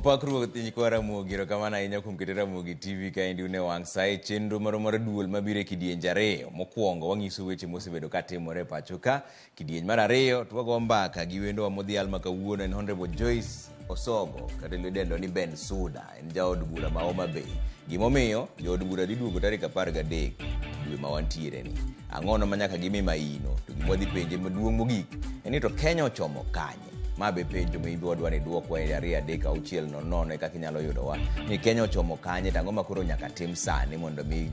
Opak Ruoth nyikwa Ramogi, erokamano ahinya kuom keto Ramogi TV kaendi une wang' sa e chenro marwa mar duol mabiro e kidienje ariyo. Mokwongo wang'iso weche mosebedo ka timore e pacho ka. Kidieny mar ariyo to wago mbaka gi wendowa modhial ma kawuono en Honorable Joyce Osogo kata idendo ni Ben Suda, en jaod bura ma Homa Bay. Gimomiyo jood bura dhi duogo tarik 13 dwe ma wantiere ni. Ang'ono ma nyaka gimi maino to gima wadhi penje maduong' mogik en ni to Kenya ochomo kanye? Ma be penjo ma imbe wadwa ni idwokwa e 2 3 6 0 0 e kaka inyalo yudowa ni Kenya ochomo kanye to ang'o ma koro nyaka tim sani mondo mi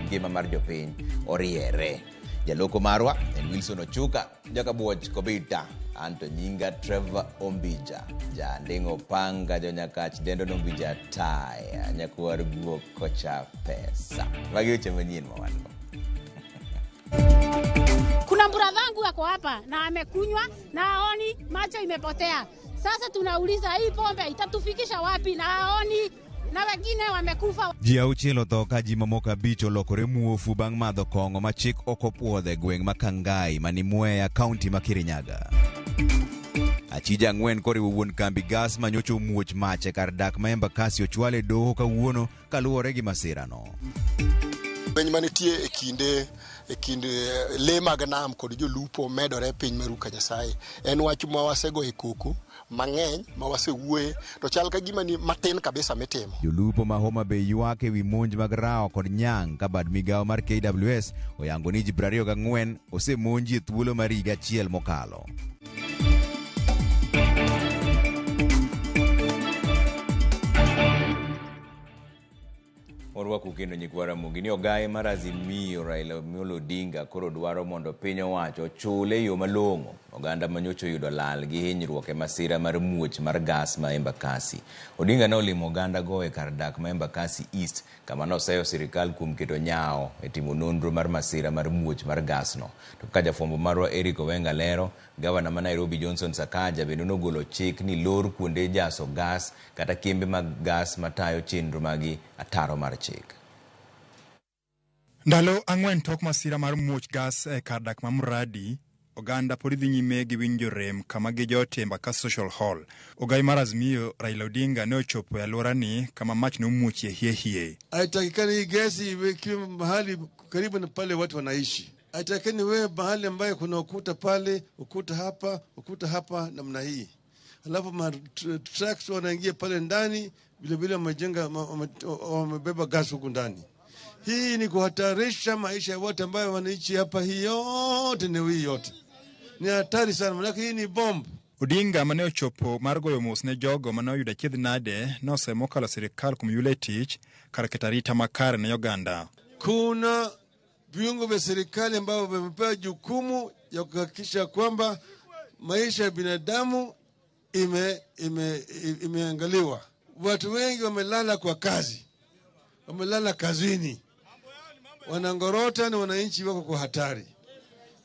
ngima mar jopiny oriere. Jaloko marwa en Wilson Ochuka, Jakabuoch Kobita, anto nyinga Trevor Ombija, janding'o panga jonyakach dendo Ombija taya, nyakwar guok kocha pesa. Magi weche manyien ma wan go. Kuna bradhangu ako hapa na amekunywa na aoni, macho imepotea. Sasa tunauliza hii pombe itatufikisha wapi? Na aoni na wengine wamekufa. Ji auchiel otho ka ji mamoko abich olokore muofu bang' madho kong'o ma chik ok opuodho e gweng' ma Kangai mani Mwea, kaunti ma Kirinyaga. Achija ang'wen koriwo wuon kambi gas ma nyocha omuoch mach e kar dak ma Embakasi ochwal e doho kawuono kaluwore gi masirano. Lweny manitie e kinde e kind lee mag nam kod jolupo medore piny maru ka Nyasaye. En wach ma wasegoye koko mang'eny ma wasewuoye to chal ka gima ni matin kabisa mitimo. Jolupo ma Homa Bay ywak ewi monj mag rawo kod nyang' ka bad migawo mar KWS oyango ni ji 24 osemonji e thuolo mar higa achiel mokalo. Orwaku kendo nyikwa Ramogi ni ogaye mar Azimio Raila Amolo Odinga koro dwaro mondo piny owacho ochule e yo malong'o oganda ma nyocha oyudo lal gi hinyruok e masira mar muoch mar gas ma Embakasi. Odinga ne olimo oganda go e kar dak ma Embakasi East kama noseyo sirikal kuom keto nyawo e timo nonro mar masira mar muoch mar gas no. To kaka jafwambo marwa Eric Owenga lero, gavana ma Nairobi Johnson Sakaja bende nogolo chik ni lor kuonde jaso gas kata kembe mag gas matayo chenro magi ataro mar chik. Ndalo ang'wen tok masira mar muoch gas e kar dak ma Muradi, oganda pod dhi nyime gi winjo rem kama gijotie Embakasi Social Hall. Ogai mar Azimio Raila Odinga ne ochopo e alworani kama mach nomuochie hie hie. Haitakikani hii gesi iwekiwe mahali karibu na pale watu wanaishi. Haitakikani wewe mahali ambaye kuna ukuta pale, ukuta hapa, ukuta hapa namna hii. Alafu ma trucks wanaingia pale ndani, vile vile wamejenga wamebeba gas huku ndani. Hii ni kuhatarisha maisha ya watu ambayo wanaishi hapa, hii yote ni hii yote. Ni hatari sana, maana hii ni bomb. Odinga mane ochopo mar goyo mos ne jogo mane oyudo achiedh nade nosemo kalo sirikal kuom yule tich kar keto arita makare ne oganda. Kuna viungo vya serikali ambavyo vimepewa jukumu ya kuhakikisha kwamba maisha ya binadamu imeangaliwa. Watu wengi wamelala kwa kazi, wamelala kazini, wanangorota na wananchi wako kwa hatari.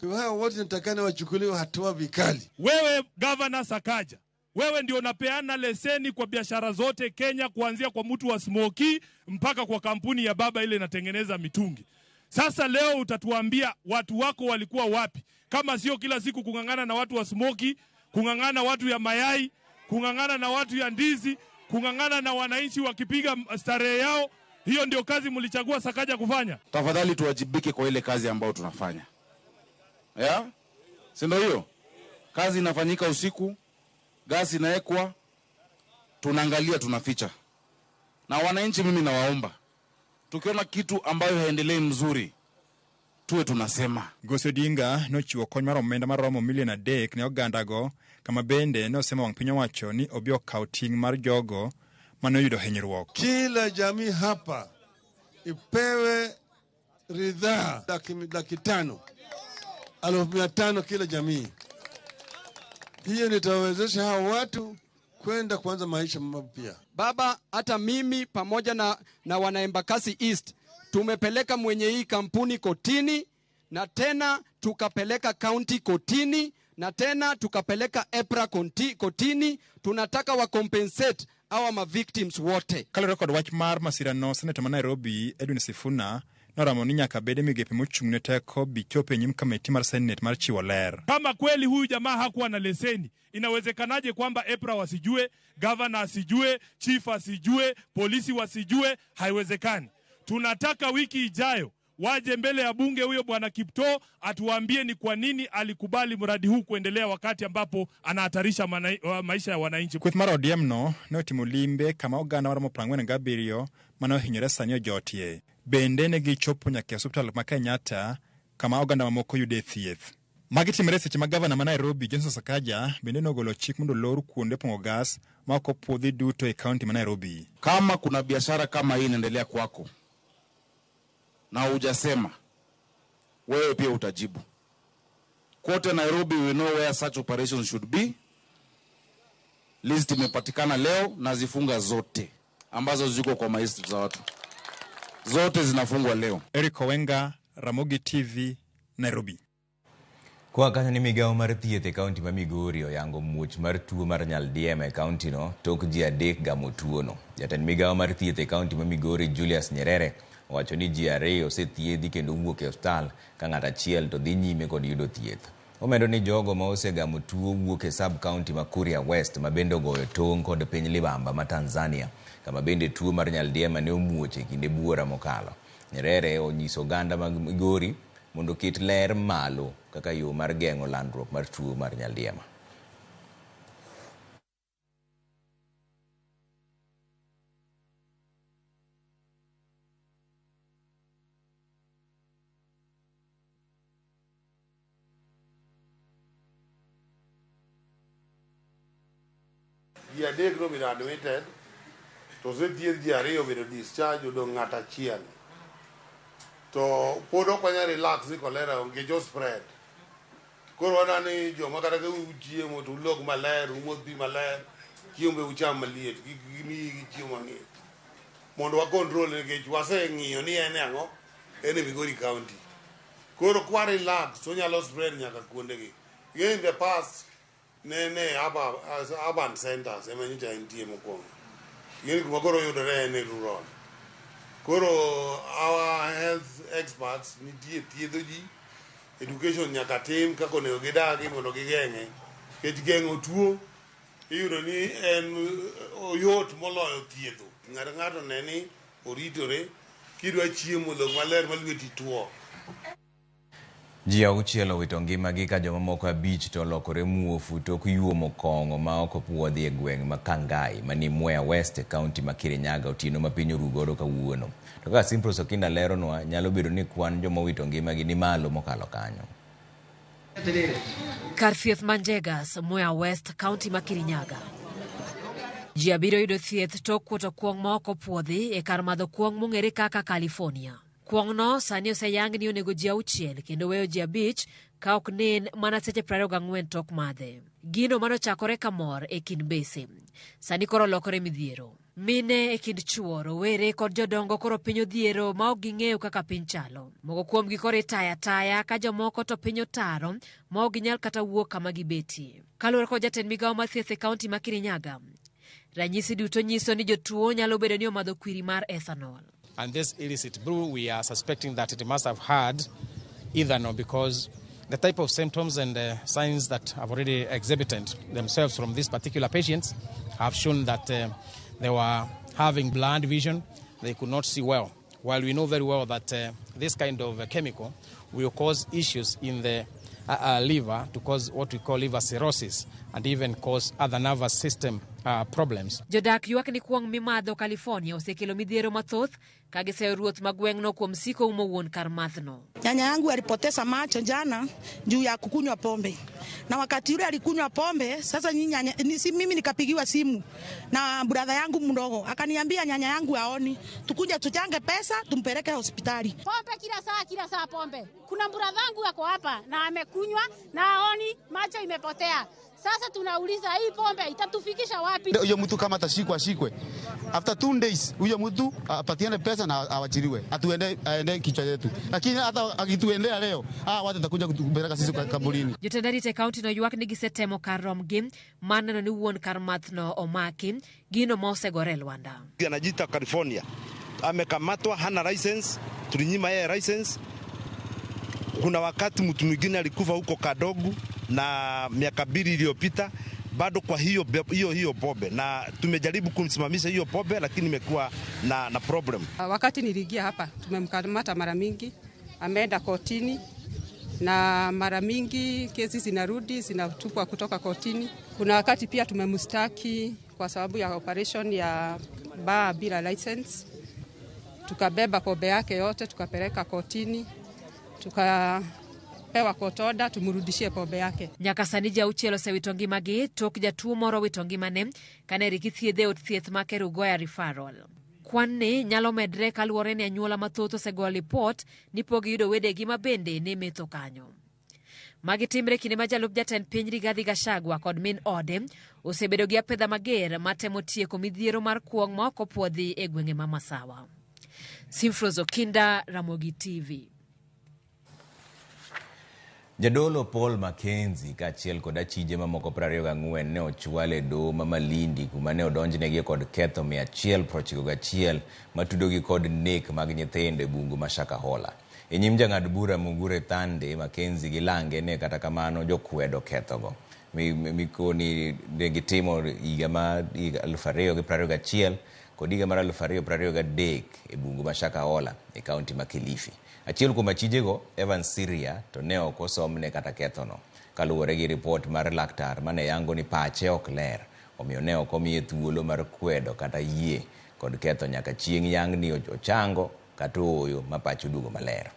Kwa hao wote natakana wachukuliwe hatua vikali. Wewe Governor Sakaja, wewe ndio unapeana leseni kwa biashara zote Kenya, kuanzia kwa mtu wa smoky mpaka kwa kampuni ya baba ile inatengeneza mitungi. Sasa leo utatuambia watu wako walikuwa wapi? Kama sio kila siku kung'ang'ana na watu wa smoky, kung'ang'ana watu ya mayai, kung'ang'ana na watu ya ndizi, kung'ang'ana na wananchi wakipiga starehe yao. Hiyo ndio kazi mlichagua Sakaja kufanya? Tafadhali tuwajibike kwa ile kazi ambayo tunafanya. Ya? Si ndio hiyo? Kazi inafanyika usiku, gasi inawekwa, tunaangalia, tunaficha. Na wananchi mimi nawaomba, tukiona kitu ambayo haendelei mzuri, tuwe tunasema. Migosi Odinga nochiwo kony mar omenda maromo milion 3 ne ogandago, kama bende nosemo wang' piny owacho ni obi okaw ting' mar jogo mane oyudo hinyruok. Kila jamii hapa ipewe ridhaa laki tano, elfu mia tano kila jamii. Hiyo nitawezesha hao watu kwenda kuanza maisha mapya. Baba, hata mimi pamoja na wana Embakasi East tumepeleka mwenye hii kampuni kotini, na tena tukapeleka county kotini, na tena tukapeleka EPRA kotini. Tunataka wa compensate our ma victims wote. Kaluwore kod wach mar masirano, Senator ma Nairobi Edwin Sifuna noramo ni nyaka bede migepe mochung' ne teko bi chopo e nyim kamiti mar Senate mar chiwo ler. Kama kweli huyu jamaa hakuwa na leseni, inawezekanaje kwamba EPRA wasijue, gavana asijue, chief asijue, polisi wasijue? Haiwezekani. Tunataka wiki ijayo waje mbele ya bunge huyo bwana Kiptoo atuambie ni kwa nini alikubali mradi huu kuendelea wakati ambapo anahatarisha maisha ya wananchi. Kweth mar ODM no ne otimo limbe kama oganda maromo 47 mane ohinyore sani ojotie. Bende ne gichopo nyaka e osiptal ma Kenyatta kama oganda mamoko yude thieth. Magi timore seche ma gavana ma Nairobi Johnson Sakaja bende nogolo chik mondo olor kuonde pong'o gas ma ok opuodhi duto e kaunti ma Nairobi. Kama kuna biashara kama hii inaendelea kwako na hujasema, wewe pia utajibu. Kote Nairobi we know where such operations should be. List imepatikana leo na zifunga zote ambazo ziko kwa maistri za watu. Zote zinafungwa leo. Eric Owenga, Ramogi TV, Nairobi. Kwa kanyo ni migawo mar thieth e kaunti ma Migori oyango muoch mar tuo mar nyaldiema e kaunti no tok ji 3 gamo tuono. Jatend migawo mar thieth e kaunti ma Migori Julius Nyerere owacho ni ji 2 osethiedhi kendo wuok e osiptal ka ng'at achiel to dhi nyime kod yudo thieth. Omedo ni jogo ma osegamo tuo wuok e sub kaunti ma Kuria West ma bende ogoyo tong' kod piny Libamba ma Tanzania kama bende tuo mar nyaldiema ne omuoch e kinde buora mokalo. Nyerere onyiso oganda mag Migori mondo oket ler malo kaka yo mar geng'o landruok mar tuo mar nyaldiema. Ji 3 nobedo admitted, to osethiedh ji 2 obedo discharge, odong' ng'at achiel. To pod ok wanyal relax ni cholera onge jo spread. Koro waneno ni joma kata ka uchiemo to ulog maler, umodh pi maler, chiemo be ucham maliet, kik gimiyi gi chiemo mang'ich. Mondo wa control nikech waseng'iyo ni en e ang'o, en e Migori County. Koro kwa relax to onyalo spread nyaka kuondegi. In the past, ne urban centers ema nyocha entie mokwongo. Ng'eni kuma koro yudore en e rural. Koro our health experts nitie thiedho ji, education nyaka tim kaka onego gidagi mondo gigeng'e. Nikech geng'o tuo iyudo ni en oyot moloyo thiedho. Ng'ato ng'ato ne ni oritore, kidwa chiemo dhok maler ma lweti tuo. Ji 6 owito ngimagi ka jomamoko 5 to olokore muofu tok yuomo kong'o ma ok opuodhi e gweng' ma Kangai mani Mwea West e kaunti ma Kirinyaga otieno ma piny oru godo kawuono. To kaka Simpros Okinda leronwa, nyalo bedo ni kwan joma owito ngimagi ni malo mokalo kanyo. Kar thieth ma Njegas, Mwea West, kaunti ma Kirinyaga. Ji 7 yudo thieth tok kuoto kuong' ma ok opuodhi e kar madho kuong' mong'ere kaka California. Kuong'no sani oseyang ni onego ji 6 kendo weyo ji 5 ka ok nen mana seche 24 tok madhe. Gino manochakore ka mor e kind bese. Sani koro olokore midhiero. Mine e kind chuo, rowere kod jodongo koro piny odhiero ma ok ging'eyo kaka piny chalo. Moko kuomgi koro itaya taya ka jomoko to piny otaro ma ok ginyal kata wuok kama gibetie. Kaluwore kod jatend migawo mar thieth e kaunti ma Kirinyaga, ranyisi duto nyiso ni jotuo nyalo bedo ni omadho kwiri mar ethanol. And this illicit brew, we are suspecting that it must have had ethanol because the type of symptoms and signs that have already exhibited themselves from these particular patients have shown that they were having blind vision, they could not see well. While we know very well that this kind of chemical will cause issues in the liver to cause what we call liver cirrhosis and even cause other nervous system problems. Jodak ywak ni kuong' mimadho California osekelo midhiero mathoth ka giseyo ruoth ma gweng'no kuom siko umo wuon kar madhno. Nyanya yangu alipoteza macho jana juu ya kukunywa pombe. Na wakati yule alikunywa pombe, sasa mimi nikapigiwa simu na brother yangu mdogo akaniambia nyanya yangu haoni, tukuje tuchange pesa tumpeleke hospitali. Pombe kila saa, kila saa pombe. Kuna brother yangu ako hapa na amekunywa na haoni, macho imepotea. Sasa tunauliza hii pombe itatufikisha wapi? Huyo mtu kama atashikwa ashikwe. After 2 days huyo mtu apatiane pesa na awachiliwe. Atuende aende kichwa yetu. Lakini hata akituendea leo, watu watakuja kutupeleka sisi kaburini. Jotend arita e kaunti no ywak ni gisetemo kar romgi mar neno ni wuon kar mathno omaki, gino ma osegore e lwanda. Anajiita California. Amekamatwa hana license, tulinyima yeye license. Kuna wakati mtu mwingine alikufa huko Kadogu na miaka 2 iliyopita bado kwa hiyo hiyo hiyo pombe, na tumejaribu kumsimamisha hiyo pombe lakini imekuwa na problem. Wakati niliingia hapa tumemkamata mara mingi, ameenda kotini na mara mingi kesi zinarudi zinatupwa kutoka kotini. Kuna wakati pia tumemstaki kwa sababu ya operation ya bar bila license, tukabeba pombe yake yote tukapeleka kotini, tukapewa court order tumrudishie pombe yake. Nyaka sani ji 6 osewito ngimagi tok jatuo moro wito ngimane kane rik ithiedhe e od thieth ma Kerugoya Referral. Kwan ni nyalo medre kaluwore ni anyuola mathoth osegoyo lipot ni pok giyudo wedegi ma bende ne metho kanyo. Magi timre kinde ma jalup jatend piny Rigathi Gachagua kod min ode osebedo gi apedha mager matemo tieko midhiero mar kuong' ma ok opuodhi e gwenge ma Masawa. Simfros Okinda, Ramogi TV. Jadolo Paul Mackenzie kaachiel kod achije mamoko 24 ne ochwal e doho ma Malindi kuma ne odonjnegi kod ketho 191 matudogi kod nek mag nyithindo e bungu ma Shakahola. E nyim jang'ad bura Mugure Thande, Mackenzie gi lange ne kata kamano jokwedo kethogo. Mikoni ne gitimo higa mar 2021 kod higa mar 2023 e bungu ma Shakahola e kaunti ma Kilifi. Achiel kuom achijego, Evan Siria, to ne ok osomne kata kethono kaluwore gi ripot mar laktar mane yango ni pache ok ler, omiyo ne ok omiye thuolo mar kwedo kata yie kod ketho nyaka chieng' yang ni ochango kata ooyo ma pache oduogo maler.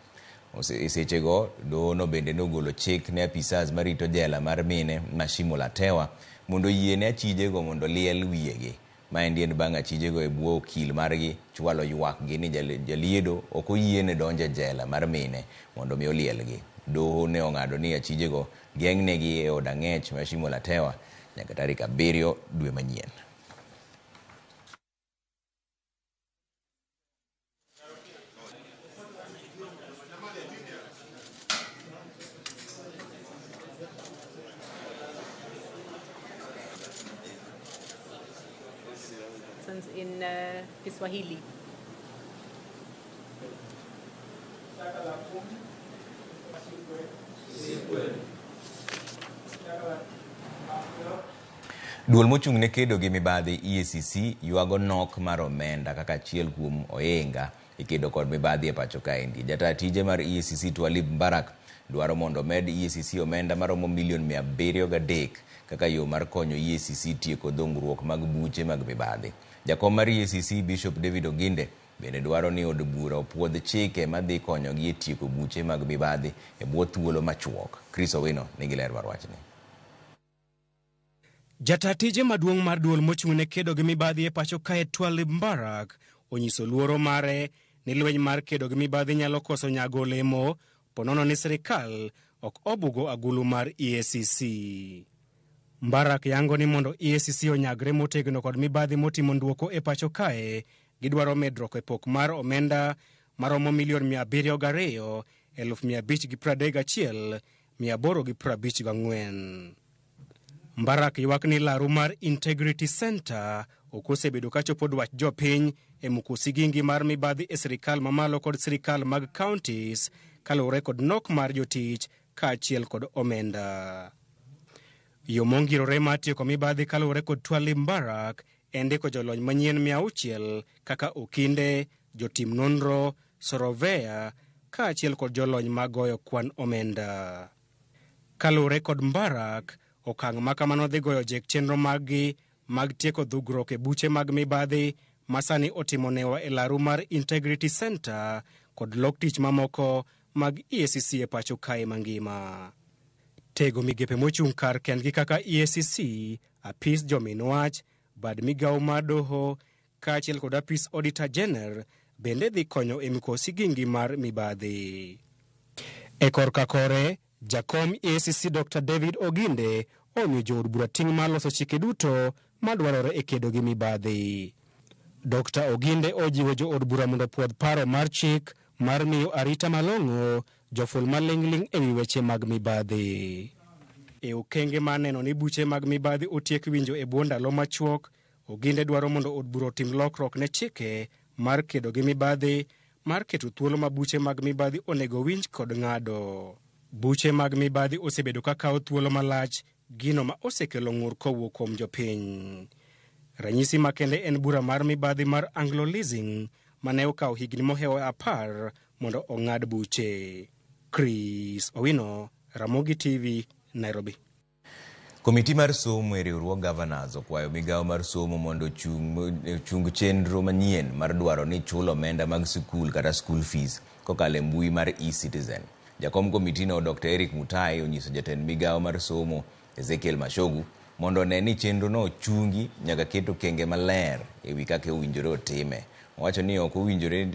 E sechego, dohono bende nogolo chik ne apisas marito jela mar mine ma Shimo la Tewa mondo oyie ne achijego mondo liel wiyegi. Maendi en bang' achijego e bwo okil margi chwalo ywakgi ni jaliedo ok oyiene donjo e jela mar mine mondo mi olielgi. Doho ne ong'ado ni achijego geng'negi e od ang'ech ma Shimo la Tewa nyaka tarik 7 dwe manyien. In Kiswahili. Duol mochung' ne kedo gi mibadhi EACC ywago nok mar omenda kaka achiel kuom ohinga e kedo kod mibadhi e pacho kaendi. Jata tije mar EACC Twalib Mbarak dwaro mondo omed EACC omenda maromo milion 703 kaka yo mar konyo EACC tieko dhongruok mag buche mag mibadhi. Jakom mar EACC Bishop David Oginde bende dwaro ni od bura opuodh chike madhi konyogi e tieko buche mag mibadhi e bwo thuolo machuok. Chris Owino nigi ler mar wachni. Jata tije maduong' mar duol mochung' ne kedo gi mibadhi e pacho kae Twalib Mbarak onyiso luoro mare ni lweny mar kedo gi mibadhi nyalo koso nyago olemo ponono ni sirikal ok obugo agulu mar EACC. Mbarak yango ni mondo EACC onyagre motegno kod mibadhi motimo nduoko e pacho kae, gidwaro medruok e pok mar omenda maromo milion 702 531 854. Mbarak ywak ni laru mar Integrity Center ok osebedo kachopo dwach jopiny e muko sigingi mar mibadhi e sirikal mamalo kod sirikal mag counties kaluwore kod nok mar jotich kaachiel kod omenda. Yo mongirore mar tieko mibadhi kaluwore kod Twalib Mbarak en ndiko jolony manyien 600 kaka okinde, jotim nonro, sorovea kaachiel kod jolony magoyo kwan omenda. Kaluwore kod Mbarak, okang' ma kamano dhi goyo jek chenro maggi mag tieko dhugruok e buche mag mibadhi ma sani otimo newa e laru mar Integrity Center kod lok tich mamoko mag EACC e pacho kae mangima. Tego migepe mochung' kar kendgi kaka EACC, apis jomin wach, bad migawo mar doho kaachiel kod apis Auditor General bende dhi konyo e muko sigingi mar mibadhi. E korka kore, jakom EACC Dr. David Oginde omiyo jood bura ting' mar loso chike duto madwarore e kedo gi mibadhi. Dr. Oginde ojiwo jood bura mondo opuodh paro mar chik mar miyo arita malong'o joful maling'ling' ewi weche mag mibadhi. E okenge mar neno ni buche mag mibadhi otiek winjo e bwo ndalo machuok, Oginde dwaro mondo od bura otim lokruok ne chike mar kedo gi mibadhi mar keto thuolo ma buche mag mibadhi onego winj kod ng'ado. Buche mag mibadhi osebedo ka kawo thuolo malach, gino ma osekelo ng'ur kowuok kuom jopiny. Ranyisi makende en bura mar mibadhi mar Anglo Leasing mane okawo higni mohewo 10 mondo ong'ad buche. Chris Owino, Ramogi TV, Nairobi. Komiti mar somo e riwruog Governors okwayo migawo mar somo mondo ochung chenro manyien mar dwaro ni chul omenda mag sikul kata school fees kokalo e mbui mar eCitizen. Jakom komitino Dr. Eric Mutai onyiso jatend migawo mar somo Ezekiel Machogu mondo one ni chenrono ochungi nyaka ket okenge maler e wi kaka owinjore otime. Owacho ni ok owinjore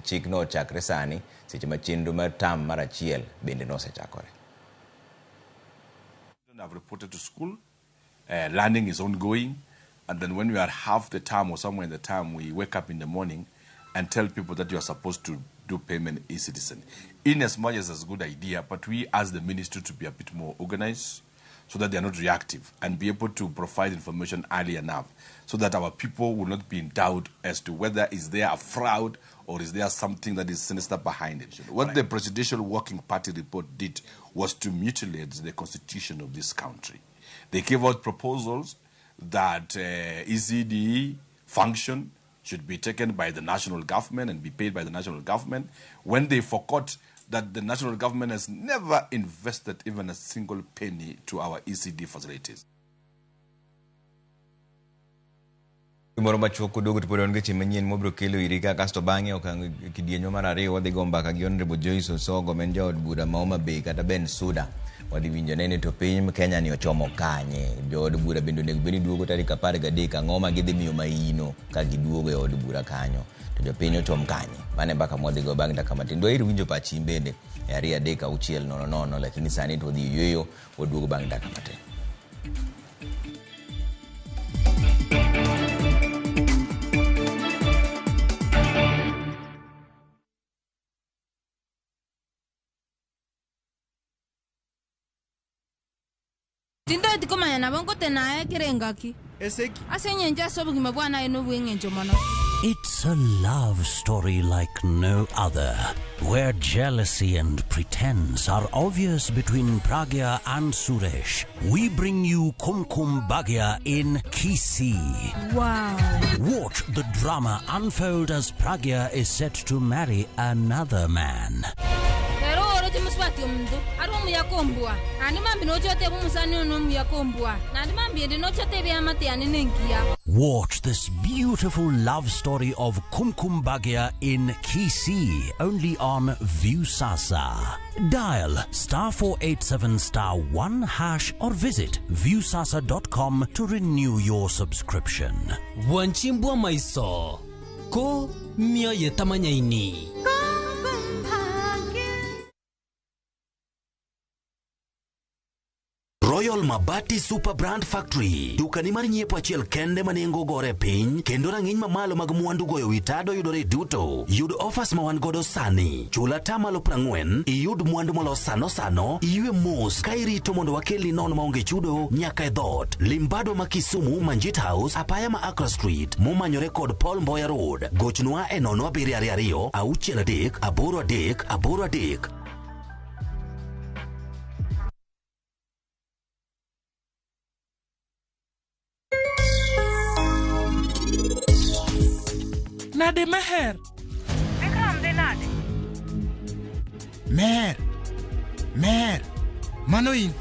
chikno ochakre sani seche ma chenro mar tam mar achiel bende nosechakore. Have reported to school. Learning is ongoing. And then when we are half the term or somewhere in the term, we wake up in the morning and tell people that you are supposed to do payment e-citizen. In as much as it's a good idea, but we ask the ministry to be a bit more organized so that they are not reactive and be able to provide information early enough so that our people will not be in doubt as to whether is there a fraud or is there something that is sinister behind it. What the Presidential Working Party report did was to mutilate the constitution of this country. They gave out proposals that ECDE function should be taken by the national government and be paid by the national government, when they forgot that the national government has never invested even a single penny to our ECD facilities. Moro machuok koduogo to pod wan gi weche manyien mobiro kelo iri ka kasto bang'e okang' kidienjwa mar ariyo wadhi go mbaka gi Honorable Joyce Osogo ma en jaod bura ma Homa Bay kata Ben Suda. Wadhi winjo ne ni to piny Kenya ni ochomo kanye. Jood bura bende onego bed ni duogo tarik 13 ang'o ma gidhi miyo maino ka giduogo e od bura kanyo. To jopiny ochom kanye. Mano e mbaka mwadhi go bang' dakika matin. Dwaher winjo pachi bende e 2 3 6 0 0 lakini sani to wadhi yueyo waduogo bang' dakika matin. Tindoti komanya nabo ngotenaye ekero engaki. Eseki. Ase engencho ase obogima bwane aye nobw'engencho mono. It's a love story like no other, where jealousy and pretense are obvious between Pragya and Suresh. We bring you Kumkum Bhagya in Kisii. Wow. Watch the drama unfold as Pragya is set to marry another man. Pero oro chimuswati omuntu, ari omuya kombua. Nandi mambi nochote bumusani ono omuya kombua. Nandi mambi ende nochote ebiamate yane nenkiya. Watch this beautiful love story of Kumkum Bhagya in Kisii, only on Viusasa. Dial *487*1# or visit viusasa.com to renew your subscription. Wanchimbwa maiso ko mioyo tamanyaini. Royal Mabati Super Brand Factory, dukani mar nyiepo achiel kende ma nengo gore piny kendo rang'iny mamalo mag mwandu goyo wi tado yudore duto. Yud offers ma wan godo sani. Chul atamalo 40, iyud mwandu molos sano sano, iywe mos ka irito mondo wakelni nono maonge chudo nyaka e dhoot. Limbado ma Kisumu, Manjit House, apaya ma Accra Street, momanyore kod Paul Mboya Road. Gochnwa e 0722 63 83 83. Nade Meher? Vikram dhi nade? Meher! Meher! Mano in?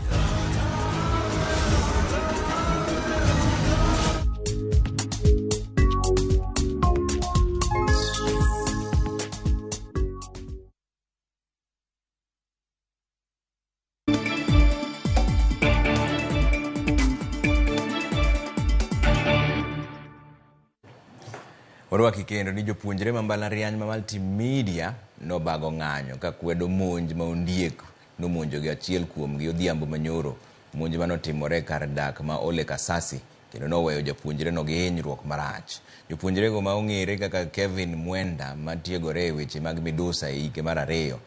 Orwaki kendo ni jopuonjre ma mbalariany ma multimedia nobago ng'anyo ka kwedo monj ma ondiek nomonjogi achiel kuomgi odhiambo manyoro. Monj manotimore kar dak ma Ole Kasasi kendo noweyo japuonjre no gi hinyruok marach. Jopuonjrego ma ong'ere kaka Kevin Mwenda matiegore e weche mag midusa e hike mar 2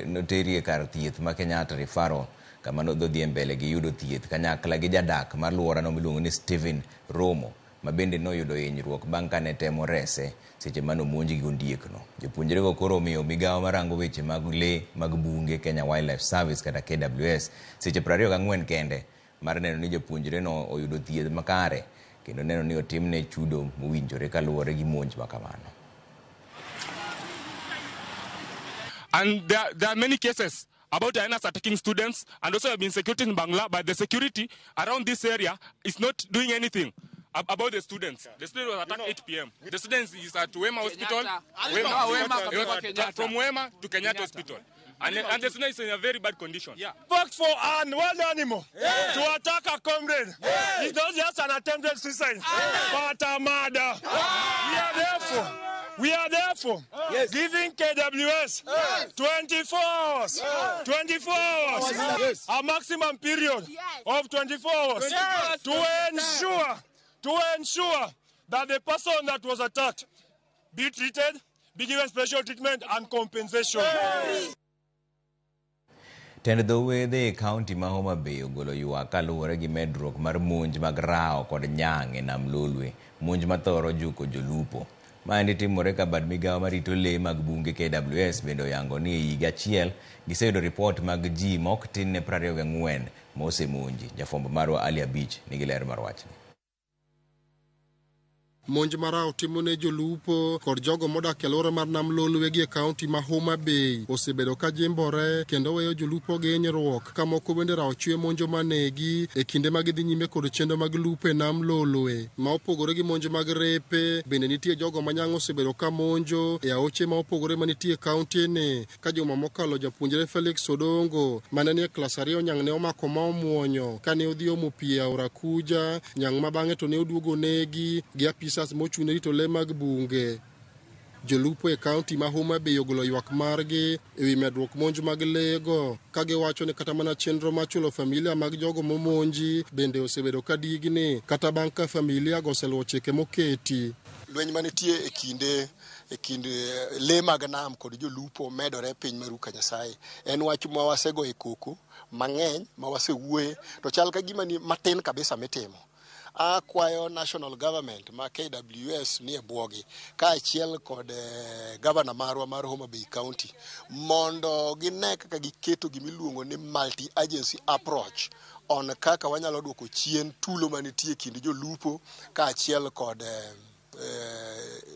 noteri e kar thieth ma Kenyatta Referral kama nodhi mbele gi yudo thieth kanyakla gi jadak mar alworano miluongo ni Stephen Romo ma bende noyudo hinyruok bang' kane temo rese seche mane omonj gi ondiekno. Jopuonjrego koro omiyo migawo marango weche mag lee mag bunge Kenya Wildlife Service kata KWS seche 24 kende mar neno ni japuonjreno oyudo thieth makare kendo neno ni otimne chudo mowinjore kaluwore gi monj makamano. And there are many cases about hyenas attacking students, and also have been security in Bangla, but the security around this area is not doing anything about the students. The student was attacked 8 p.m. The students is at Wema Hospital, Wema, from Wema to Kenyatta Hospital. And the student is in a very bad condition. Yeah. Worked for an wild animal to attack a comrade. Yeah. It's not just an attempted suicide, but a murder. Yeah. We are therefore giving KWS 24 hours, 24 hours, a maximum period of 24 hours to ensure that the person that was attacked be treated, be given special treatment and compensation. Yes. Tend dho wedhe e kaunti ma Homa Bay ogolo ywak kaluwore gi medruok mar monj mag rao kod nyang' e nam Lolwe, monj mathoro juko jolupo. Maendi timore ka bad migawo marito lee mag bunge KWS bende oyango ni e higa achiel giseyudo ripot mag ji ma ok tin ne 24 ma osemonji. Jafwambo marwa Ali Abich nigi ler mar wachni. Monj marao timo ne jolupo kod jogo modak e alwora mar nam Lolwe gi e kaunti ma Homa Bay osebedo ka jimbore kendo weyo jolupo gi hinyruok ka moko bende rao chwe monjo manegi e kinde ma gidhi nyime kod chenro mag lupo e nam Lolwe. Ma opogore gi monj mag repe, bende nitie jogo ma nyang' osebedo ka monjo e aoche ma opogore manitie e kaunti ni ka juma mokalo japuonjre Felix Odongo mane nie klas 2 nyang' ne omako ma omuonyo kane odhi omo pi e aora Kuja, nyang' ma bang'e to ne oduogo negi gi apisa mochung' ne rito lee mag bunge. Jolupo e kaunti ma Homa Bay ogolo ywak margi ewi medruok monj mag lee go ka giwacho ni kata mana chenro mar chulo familia mag jogo momonji bende osebedo ka digni kata bang' ka familia go oseluwo chike moketi. Lweny manitie e kind lee mag nam kod jolupo medore piny mar Ruka Nyasaye. En wach ma wasego e koko mang'eny ma wasewuoye to chal ka gima ni matin kabisa mitimo. Akwayo national government ma KWS nie bwogi kaachiel kod governor marwa mar Homa Bay County mondo gine kaka giketo gimiluongo ni multi-agency approach on kaka wanyalo duoko chien tulo manitie kind jolupo kaachiel kod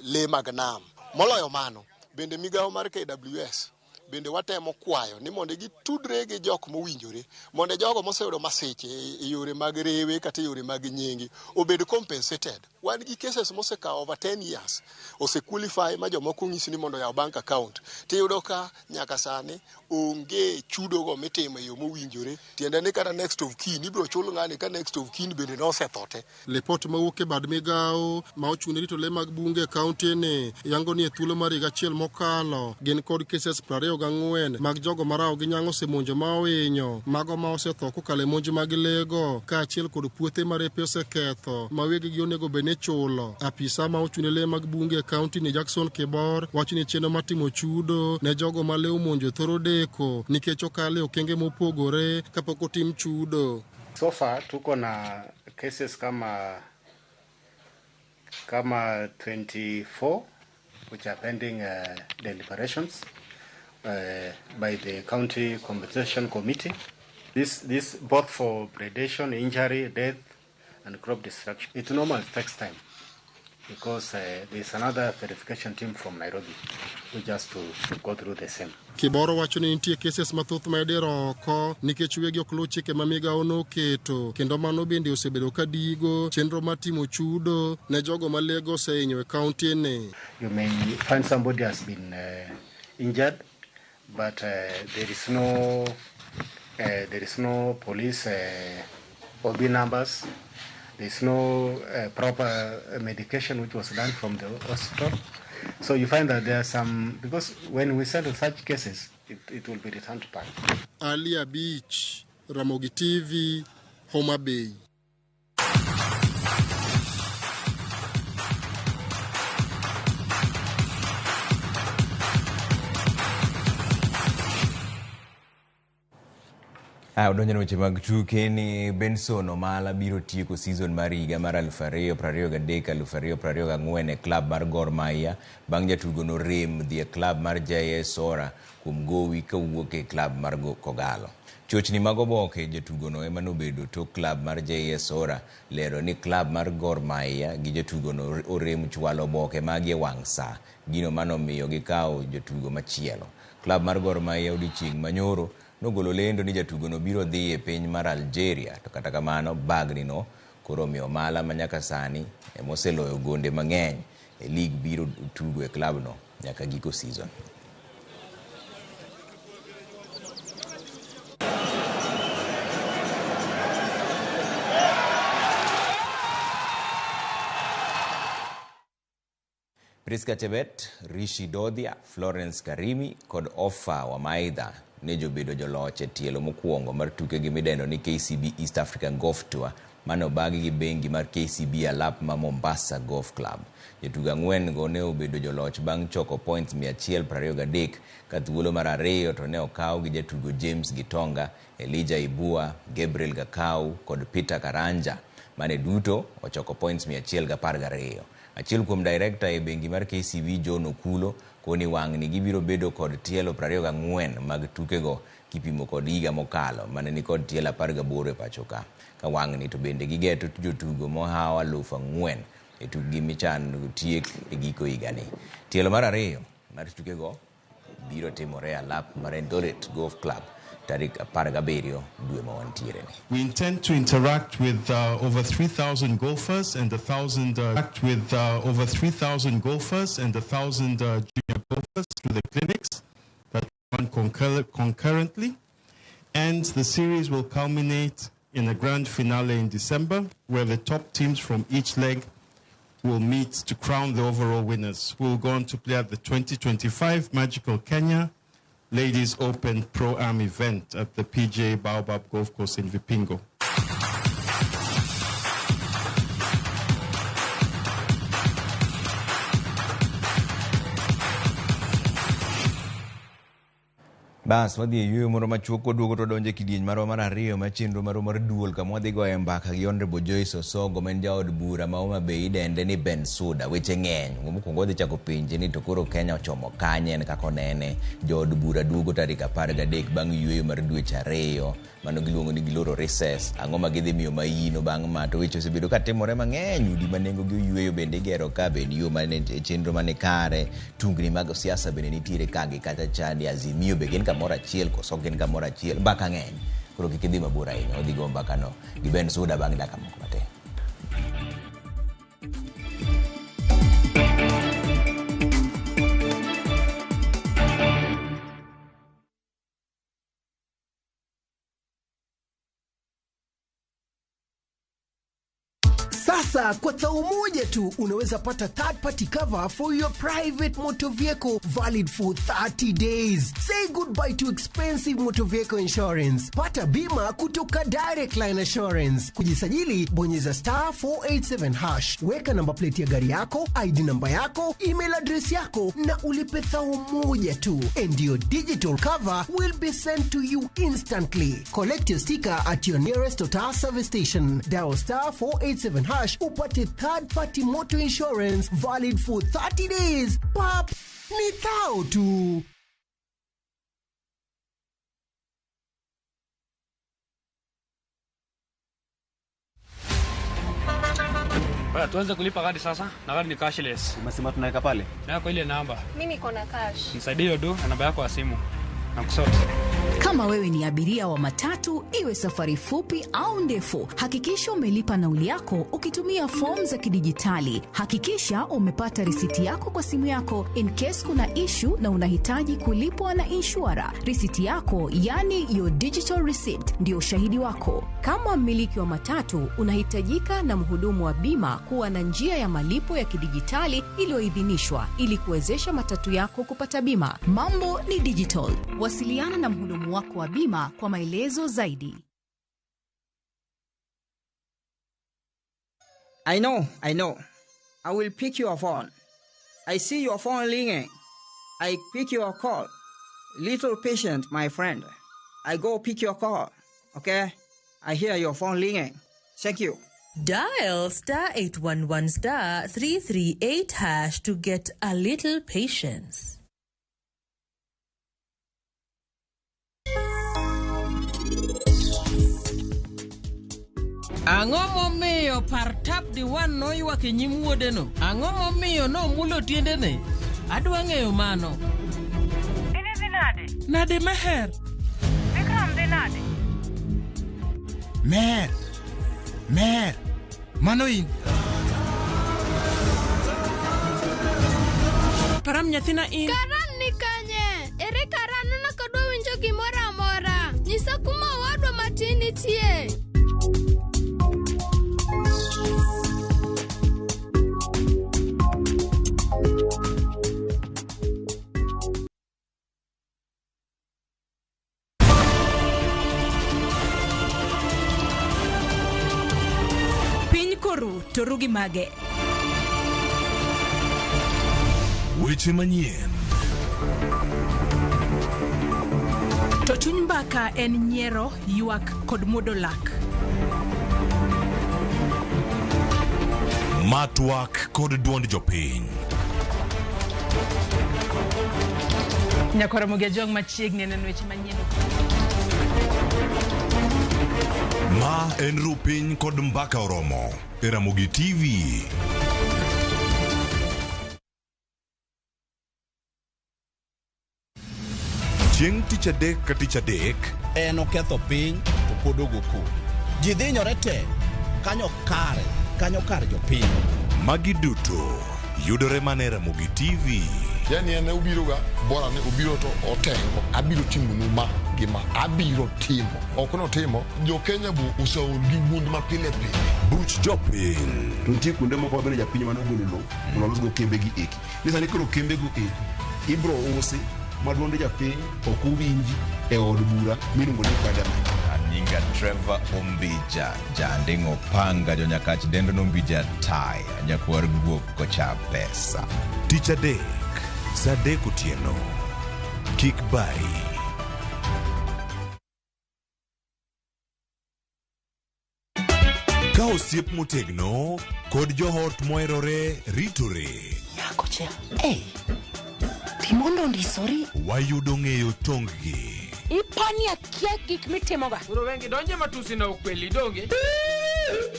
lee mag nam. Moloyo mano, bende migawo mar KWS bende watemo kwayo ni mondo gitudre gi jok mowinjore mondo jogo moseyudo masiche e yore mag rewe kata e yore mag nyingi obed compensated. Wan gi cases mosekawo over 10 years osequalify ma jomoko onyisi ni mondo oyaw bank account tiyudo ka nyaka sani onge chudogo mitimo e yo mowinjore, tiende ni kata next of kin ibiro chul ng'ani ka next of kin bende nosetho te. Lipot mawuok e bad migawo ma ochung' ne rito lee mag bunge e kaunti ni yango ni e thuolo mar higa achiel mokalo gin kod cases 24 mag jogo ma rao gi nyang' osemonjo ma ohinyo, mago ma osetho kokalo e monj mag lee go kaachiel kod puothe ma repe oseketho ma weggi onego bed ni chulo. Apisa ma ochung' ne lee mag bunge e kaunti ni Jackson Kibor wacho ni chenro mar timo chudo ne jogo ma lee omonjo thoro deko nikech okalo e okenge mopogore kapok otim chudo. So far tuko na cases kama 24 which are pending deliberations by the County Compensation Committee. This both for predation, injury, death, and crop destruction. It normally takes time because there's another verification team from Nairobi who just to go through the same. Kiboro wacho ni nitie cases mathoth ma idiro oko nikech wegi ok luw chike ma migawo noketo kendo mano bende osebedo ka digo chenro mar timo chudo ne jogo ma lego osehinyo e kaunti ni. You may find somebody has been injured, but there is no police OB numbers. There is no proper medication which was done from the hospital. So you find that there are some, because when we settle such cases, it will be returned back. Alia Beach, Ramogi TV, Homa Bay. Odonjo weche mag tuke ni Benson Omala biro tieko season mar higa mar 2023-2024 e klab mar Gor Mahia bang' jatugo no rem dhi e klab mar JS Sora kuom gowi kowuok e klab mar Kogalo. Chochni mag oboke jatugono ema nobedo tok klab mar JS Sora lero ni klab mar Gor Mahia gi jatugono orem chwalo oboke magi e wang' saa, gino manomiyo gikawo jatugo machielo. Klab mar Gor Mahia odiochieng' manyoro nogolo lendo ni jatugono biro dhi e piny mar Algeria, to kata kamano bagni no koro omiyo Omala ma nyaka sani emoseloyo gonde mang'eny e lig biro tugo e klabno nyaka giko season. Priska Chebet, Rishi Dodhia, Florence Karimi kod Ofa Wamaidha ne jobedo joloch e tielo mokwongo mar tukegi midendo ni KCB East African Golf Tour mane obagi gi bengi mar KCB alap ma Mombasa Golf Club. Jotugo ang'wen go ne obedo joloch bang' choko points 123 ka thuolo mar ariyo to ne okaw gi jatugo James Gitonga, Elijah Ibua, Gabriel Gakau kod Peter Karanja mane duto ochoko points 112. Achiel kuom director e bengi mar KCB John Okulo koni wang'ni gibiro bedo kod tielo 24 mag tukego kipimo kod higa mokalo mane ni kod tielo 18 e pacho ka. Ka wang'ni to bende gigeto jotugo mohawo 4,000 e tukgi michano tiek e giko higani. Tielo mar ariyo mar tukego biro timore alap mar Eldoret Golf Club tarik 17 dwe ma wantiere ni. We intend to interact with over 3,000 golfers and 1,000 over 3,000 golfers and 1,000 junior golfers through the clinics that run concurrently, and the series will culminate in a grand finale in December, where the top teams from each leg will meet to crown the overall winners, who will go on to play at the 2025 Magical Kenya Ladies Open Pro-Am event at the PGA Baobab Golf Course in Vipingo. Bas, wadhi e yueyo moro machuok waduogo to wadonjo e kidieny marwa mar ariyo mar chenro marwa mar duol kama wadhi goye mbaka gi Honorable Joyce Osogo ma en jaod bura ma Homa Bay idende ni Ben Suda. Weche ng'eny. Mokwongo wadhi chako penje ni to koro Kenya ochomo kanye en kaka onene. Jood bura duogo tarik 13 bang' yueyo mar dweche 2 mano giluongo ni giloro recess. Ang'o ma gidhi miyo maino bang' ma to weche osebedo ka timore mang'eny. Udi ma nengogi oyueyo bende igero ka bende yo mane chenro mane kare. Tungni mag siasa bende nitiere ka gi kacha chandi. Azimio be gin kamoro achiel koso gin kamoro achiel. Mbaka ng'eny. Koro kik idhi mabor ahinya. Wadhi go mbaka no gi Ben Suda bang' dakika moko matin. Sasa kwa thao moja tu unaweza pata third party cover for your private motor vehicle valid for 30 days. Say goodbye to expensive motor vehicle insurance. Pata bima kutoka Direct Line Assurance. Kujisajili bonyeza star 487 hash. Weka namba plate ya gari yako, ID namba yako, email address yako na ulipe thao moja tu. And your digital cover will be sent to you instantly. Collect your sticker at your nearest Total service station. Dial star 487 hash upate third party motor insurance valid for 30 days. Pap, ni thao tu. Tuanze kulipa gari sasa na gari ni cashless. Umesema tunaweka pale? Na kwa ile namba. Mimi niko na cash. Nisaidie hiyo do na namba yako ya simu. Na kusort. Kama wewe ni abiria wa matatu, iwe safari fupi au ndefu, hakikisha umelipa nauli yako ukitumia fomu za kidijitali. Hakikisha umepata risiti yako kwa simu yako in case kuna issue na unahitaji kulipwa na insurer. Risiti yako, yani your digital receipt, ndio ushahidi wako. Kama mmiliki wa matatu, unahitajika na mhudumu wa bima kuwa na njia ya malipo ya kidijitali iliyoidhinishwa ili kuwezesha matatu yako kupata bima. Mambo ni digital. Wasiliana na mhudumu wako wa bima kwa maelezo zaidi. I know. I will pick your phone. I see your phone ringing. I pick your call. Little patient, my friend. I go pick your call. Okay? I hear your phone ringing. Thank you. Dial star 811 star 338 hash to get a little patience. Ang'o momiyo Partap Diwan noywak e nyim wuodeno? Ang'o momiyo nomulo tiendene? Adwa ng'eyo mano. In idhi nade? Nade Meher? Vikram dhi nade? Meher! Meher! Mano in? Param nyathina in. Karan ni kanye? Ere Karan neno ka odwa winjo gimoro amora. Nyisa kuma owadwa matin nitie. Piny koru to ru gi mage. Weche manyien. To chuny mbaka en nyiero, ywak kod muodo lak. Ma twak kod duond jopiny. Nyakwar Ramogi Ajwang' machiegni aneno weche manyien. Ma en ru piny kod mbaka oromo e Ramogi TV. Chieng' tich adek ka tich adek. En oketho piny to pod ogo koko. Ji dhinyore te kanyo kare, kanyo kar jopiny. Magi duto yudore mana e Ramogi TV. Yani en obiroga bora ni obiro to otengo abiro timonu ma gi ma abiro timo ok notimo jo Kenya bu oseol gi wuond ma pile pile. Buch jopiny. To nitie kuonde moko ma bende japiny ema nogolo lowo mondo olosgo kembegi eki. Ni sani koro kembego eki ibro usi ma duond japiny ok owinji e od bura miluongo ni parliament. Nyinga Trevor Ombija, Janding' Opanga, Jonyakach dendo n'Ombija Taya, nyakwar guok kocha pesa. Tich adek, saa adek otieno. Kik bayi. Ka osiep motegno kod joot moherore ritore. Nyako cha, hey, Timondo ondisori. Wayudo ng'eyo tonggi. Ipani akia gik mitimoga. Koro wengi donje matusi na ukweli donge.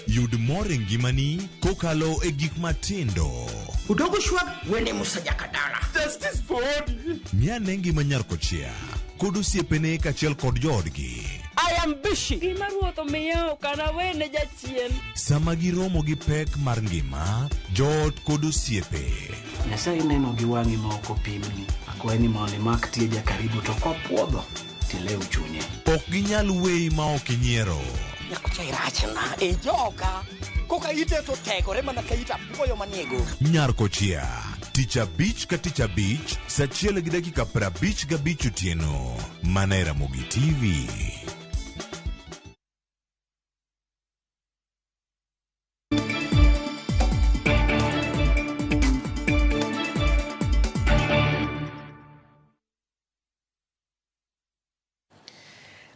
Yud mor e ngimani kokalo e gik matindo. Udogo shwag wene Musa Jakadala. Justice for Odi. Ng'i ane ngima nyar kochia kod osiepene kaachiel kod joodgi. I am busy. Gima ruoth omiya ok anawene jachien. Sama giromo gi pek mar ngima, joot kod osiepe. Nyasaye neno gi wang'i ma ok opimni. Akwayi ni mondo imak tie jakaribu to kopuodho tilew chunye. Ok ginyal weyi ma ok inyiero. Nyakocha irachna e joka. Koka ite to tegore mana ka it apuoyo manie goro. Nyar Kochia, tich abich ka tich abich, saa achiel gi dakika 55 otieno, mana e Ramogi TV.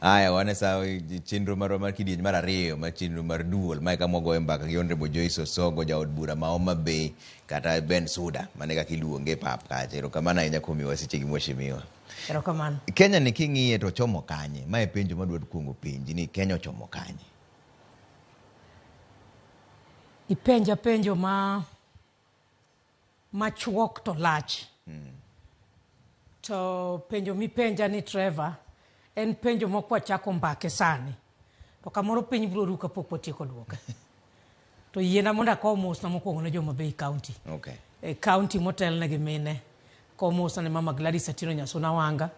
Aya, wan e sa chenro marwa mar kidieny mar ariyo mar chenro mar duol. Mae kama wagoye mbaka gi Honorable Joyce Osogo, jaod bura ma Homa Bay, kata Ben Suda, mane kaka iluonge e pap kacha. Erokamano ahinya kuom miyowa sechegi mheshimiwa. Erokamano. Kenya ni king'iye to ochomo kanye? Mae penjo madwa kuongo penji ni Kenya ochomo kanye? Ipenja penjo ma machuok to lach. To penjo mipenja ni Trevor en penjo ma kwachako mbake sani to kamoro piny biro ru kapok watieko duoke. To yiena mondo akow mosna mokwongo ne jo Homa Bay County. Okay. E county motelne gi mine. Kow mosna ne Mama Gladys Atieno Nyasuna Wanga,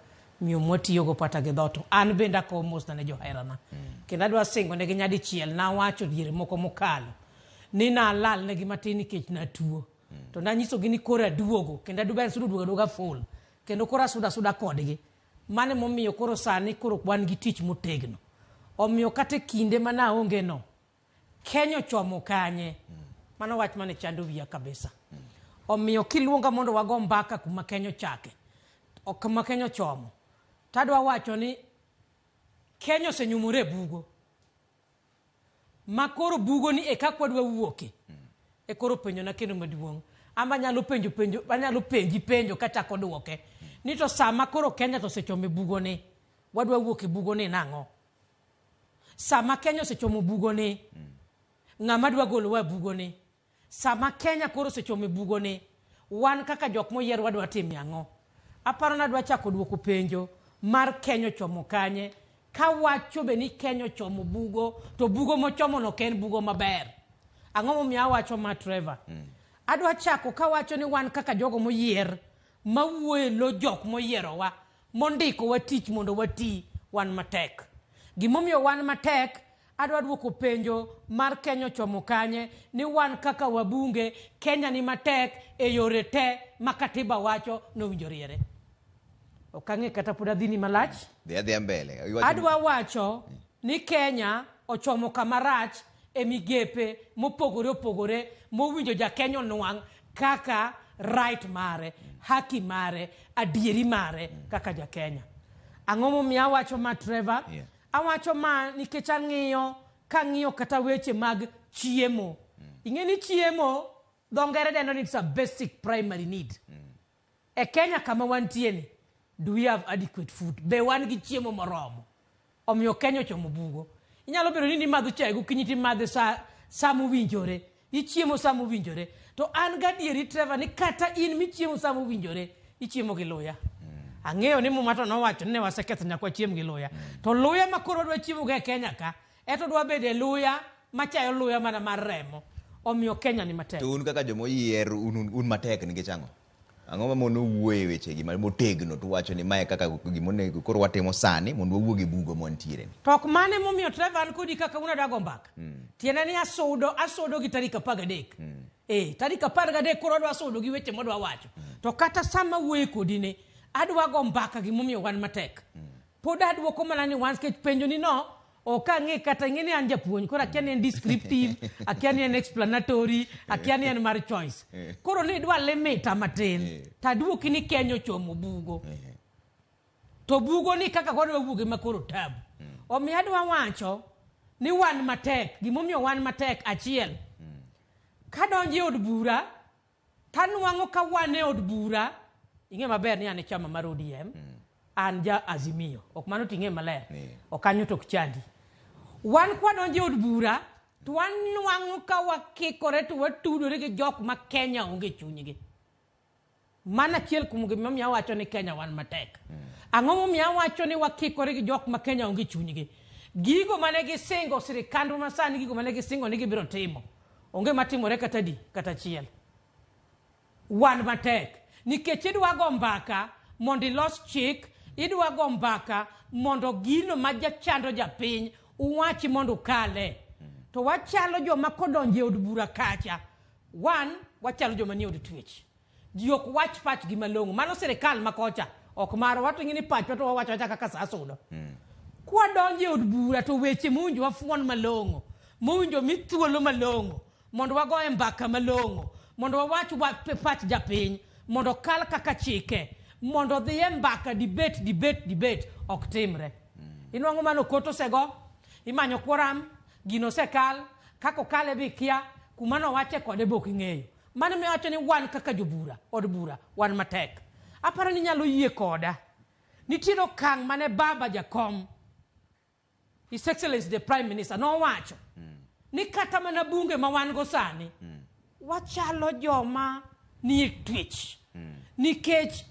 miyo mwatiyogo pata gi dhoto. An bende akow mosna ne joherana. Kendo adwa singo negi nyadichiel nawacho diere moko mokalo ni nalal negi matin nikech natuo. To nanyisogi ni koro aduogo kendo aduogo sudo duogo aduoga full. Kendo koro asudo asuda kodgi. Mano emomiyo koro sani koro wan gi tich motegno. Omiyo kata e kinde ma naonge no, Kenya ochomo kanye? Mano wach mane chando wiya kabisa. Omiyo kiluonga mondo wago mbaka kuma Kenya ochake, ok kuma Kenya ochomo, tadwa wacho ni Kenya osenyumore e bugo. Ma koro bugo ni e kaka wadwa wuoke. E koro penjo na kendo maduong'. Ama anyalo penjo penjo, anyalo penji penjo kachako duoke. Ni to sama koro Kenya to osechomo e bugo ni, wadwa wuok e bugo ni nang'o? Sama Kenya osechomo bugo ni, ng'ama dwa golowa e bugo ni? Sama Kenya koro osechomo e bugo ni, wan kaka jok moyier wadwa timo ang'o? Aparo ni adwa chako duoko penjo mar Kenya ochomo kanye, kawacho be ni Kenya ochomo bugo, to bugo mochomo no ok en bugo maber. Ang'o momiyo awacho ma Trevor? Adwa chako kawacho ni wan kaka jogo moyier, mawuoyo e lo jok moyierowa, mondikowa tich mondo wati, wan matek. Gimomiyo wan matek, adwa duoko penjo mar Kenya ochomo kanye, ni wan kaka wabunge, Kenya ni matek e yore te ma katiba wacho nowinjo riere. Ok ang'e kata pod adhi ni malach. Dhi adhiya mbele. Iwacho- Adwa wacho ni Kenya ochomo kama rach e migepe mopogore opogore mowinjo ja Kenya onwang' kaka right mare, haki mare, adieri mare kaka ja Kenya. Ang'o momiyo awacho ma Trevor? Yeah. Awacho ma nikech ang'iyo kang'iyo kata weche mag chiemo. Ing'e ni chiemo dho ngere dendo ni it's a basic primary need. E Kenya kama wantie ni, do we have adequate food? Be wan gi chiemo moromo? Omiyo Kenya ochomo bugo. Inyalo bedo ni nimadho chae gokinyi timadhe sa, sa mowinjore. Ichiemo sa mowinjore. To an gadieri Trevor ni kata in michiemo sa mowinjore, ichiemo gi luya. Ang'eyo ni muma to nowacho ni ne waseketho nyaka wachiem gi luya. To luya ma koro wadwa chiemo go e Kenya ka, eto dwa bedo e luya machayo luya mana mar remo. Omiyo Kenya ni matek. To un kaka jomoyier un, un matek nikech ang'o? Ang'o ma mono wuoyo e wechegi ma motegno to wacho ni mae kaka gimonego koro watimo sani mondo wawuog e bugo mwantiere ni. To ok mane momiyo Trevor an kodi kaka un adwa go mbaka. Tiende ni asudo asudo gi tarik 13. Tarik 13 koro adwa sudo gi weche modwa wacho. To kata sama wuoye kodi ni, adwa go mbaka gimomiyo wan matek. Pod aduoko mana ni wan nikech penjo ni no, ok ang'e kata ing'e ni an japuonj, koro akia ni en descriptive, akia ni en explanatory, akia ni en mar choice. Koro ni idwa limita matin, to aduoki ni Kenya ochomo bugo. To bugo ni kaka wadwa wuoge ma koro tabu. Omiyo adwa wacho ni wan matek, gimomiyo wan matek achiel. Kadonjo e od bura, tanwang'o ka wan e od bura, ing'e maber ni an e chama mar ODM, an ja Azimio, ok mano ting'e maler, ok kanyo to ok chandi. Wan kwadonjo e od bura, to wanwang'o ka wakikore to watudore gi jok ma Kenya onge chunygi. Mano achiel kuom gimomiyo awacho ni Kenya wan matek. Ang'o momiyo awacho ni wakikore gi jok ma Kenya onge chunygi? Gigo mane gisingo sirikandwa masani, gigo mane gisingo ni gibiro timo, onge matimore kata di, kata achiel. Wan matek. Nikech idwa go mbaka mondo ilos chik, idwa go mbaka mondo gino ma jachando japiny uwachi mondo ukale. To wachalo joma kodonjo e od bura kacha, wan wachalo joma nie od twech. Ji ok wach pachgi malong'o. Mano sirikal ma kocha ok marwa. Wato ing'e ni pachwa to wawacho awacha kaka sa sudo. Kwadonjo e od bura to weche mowinjo wafuon malong'o, mowinjo mi thuolo malong'o, mondo wagoye mbaka malong'o, mondo wawach pach japiny, mondo okal kaka chike, mondo odhi e mbaka debate, debate, debate, ok timre. Inwang'o mano kot osego, imanyo quorum, gino osekal, kaka okale be ikia, kuma nowache kode be ok ing'eyo. Mano miwacho ni wan kaka jobura, od bura, wan matek. Aparo ni inyalo yie koda. Nitiere okang' mane baba jakom, His Excellency the Prime Minister, nowacho ni kata mana bunge ma wan go sani, wachalo joma nie twech. Nikech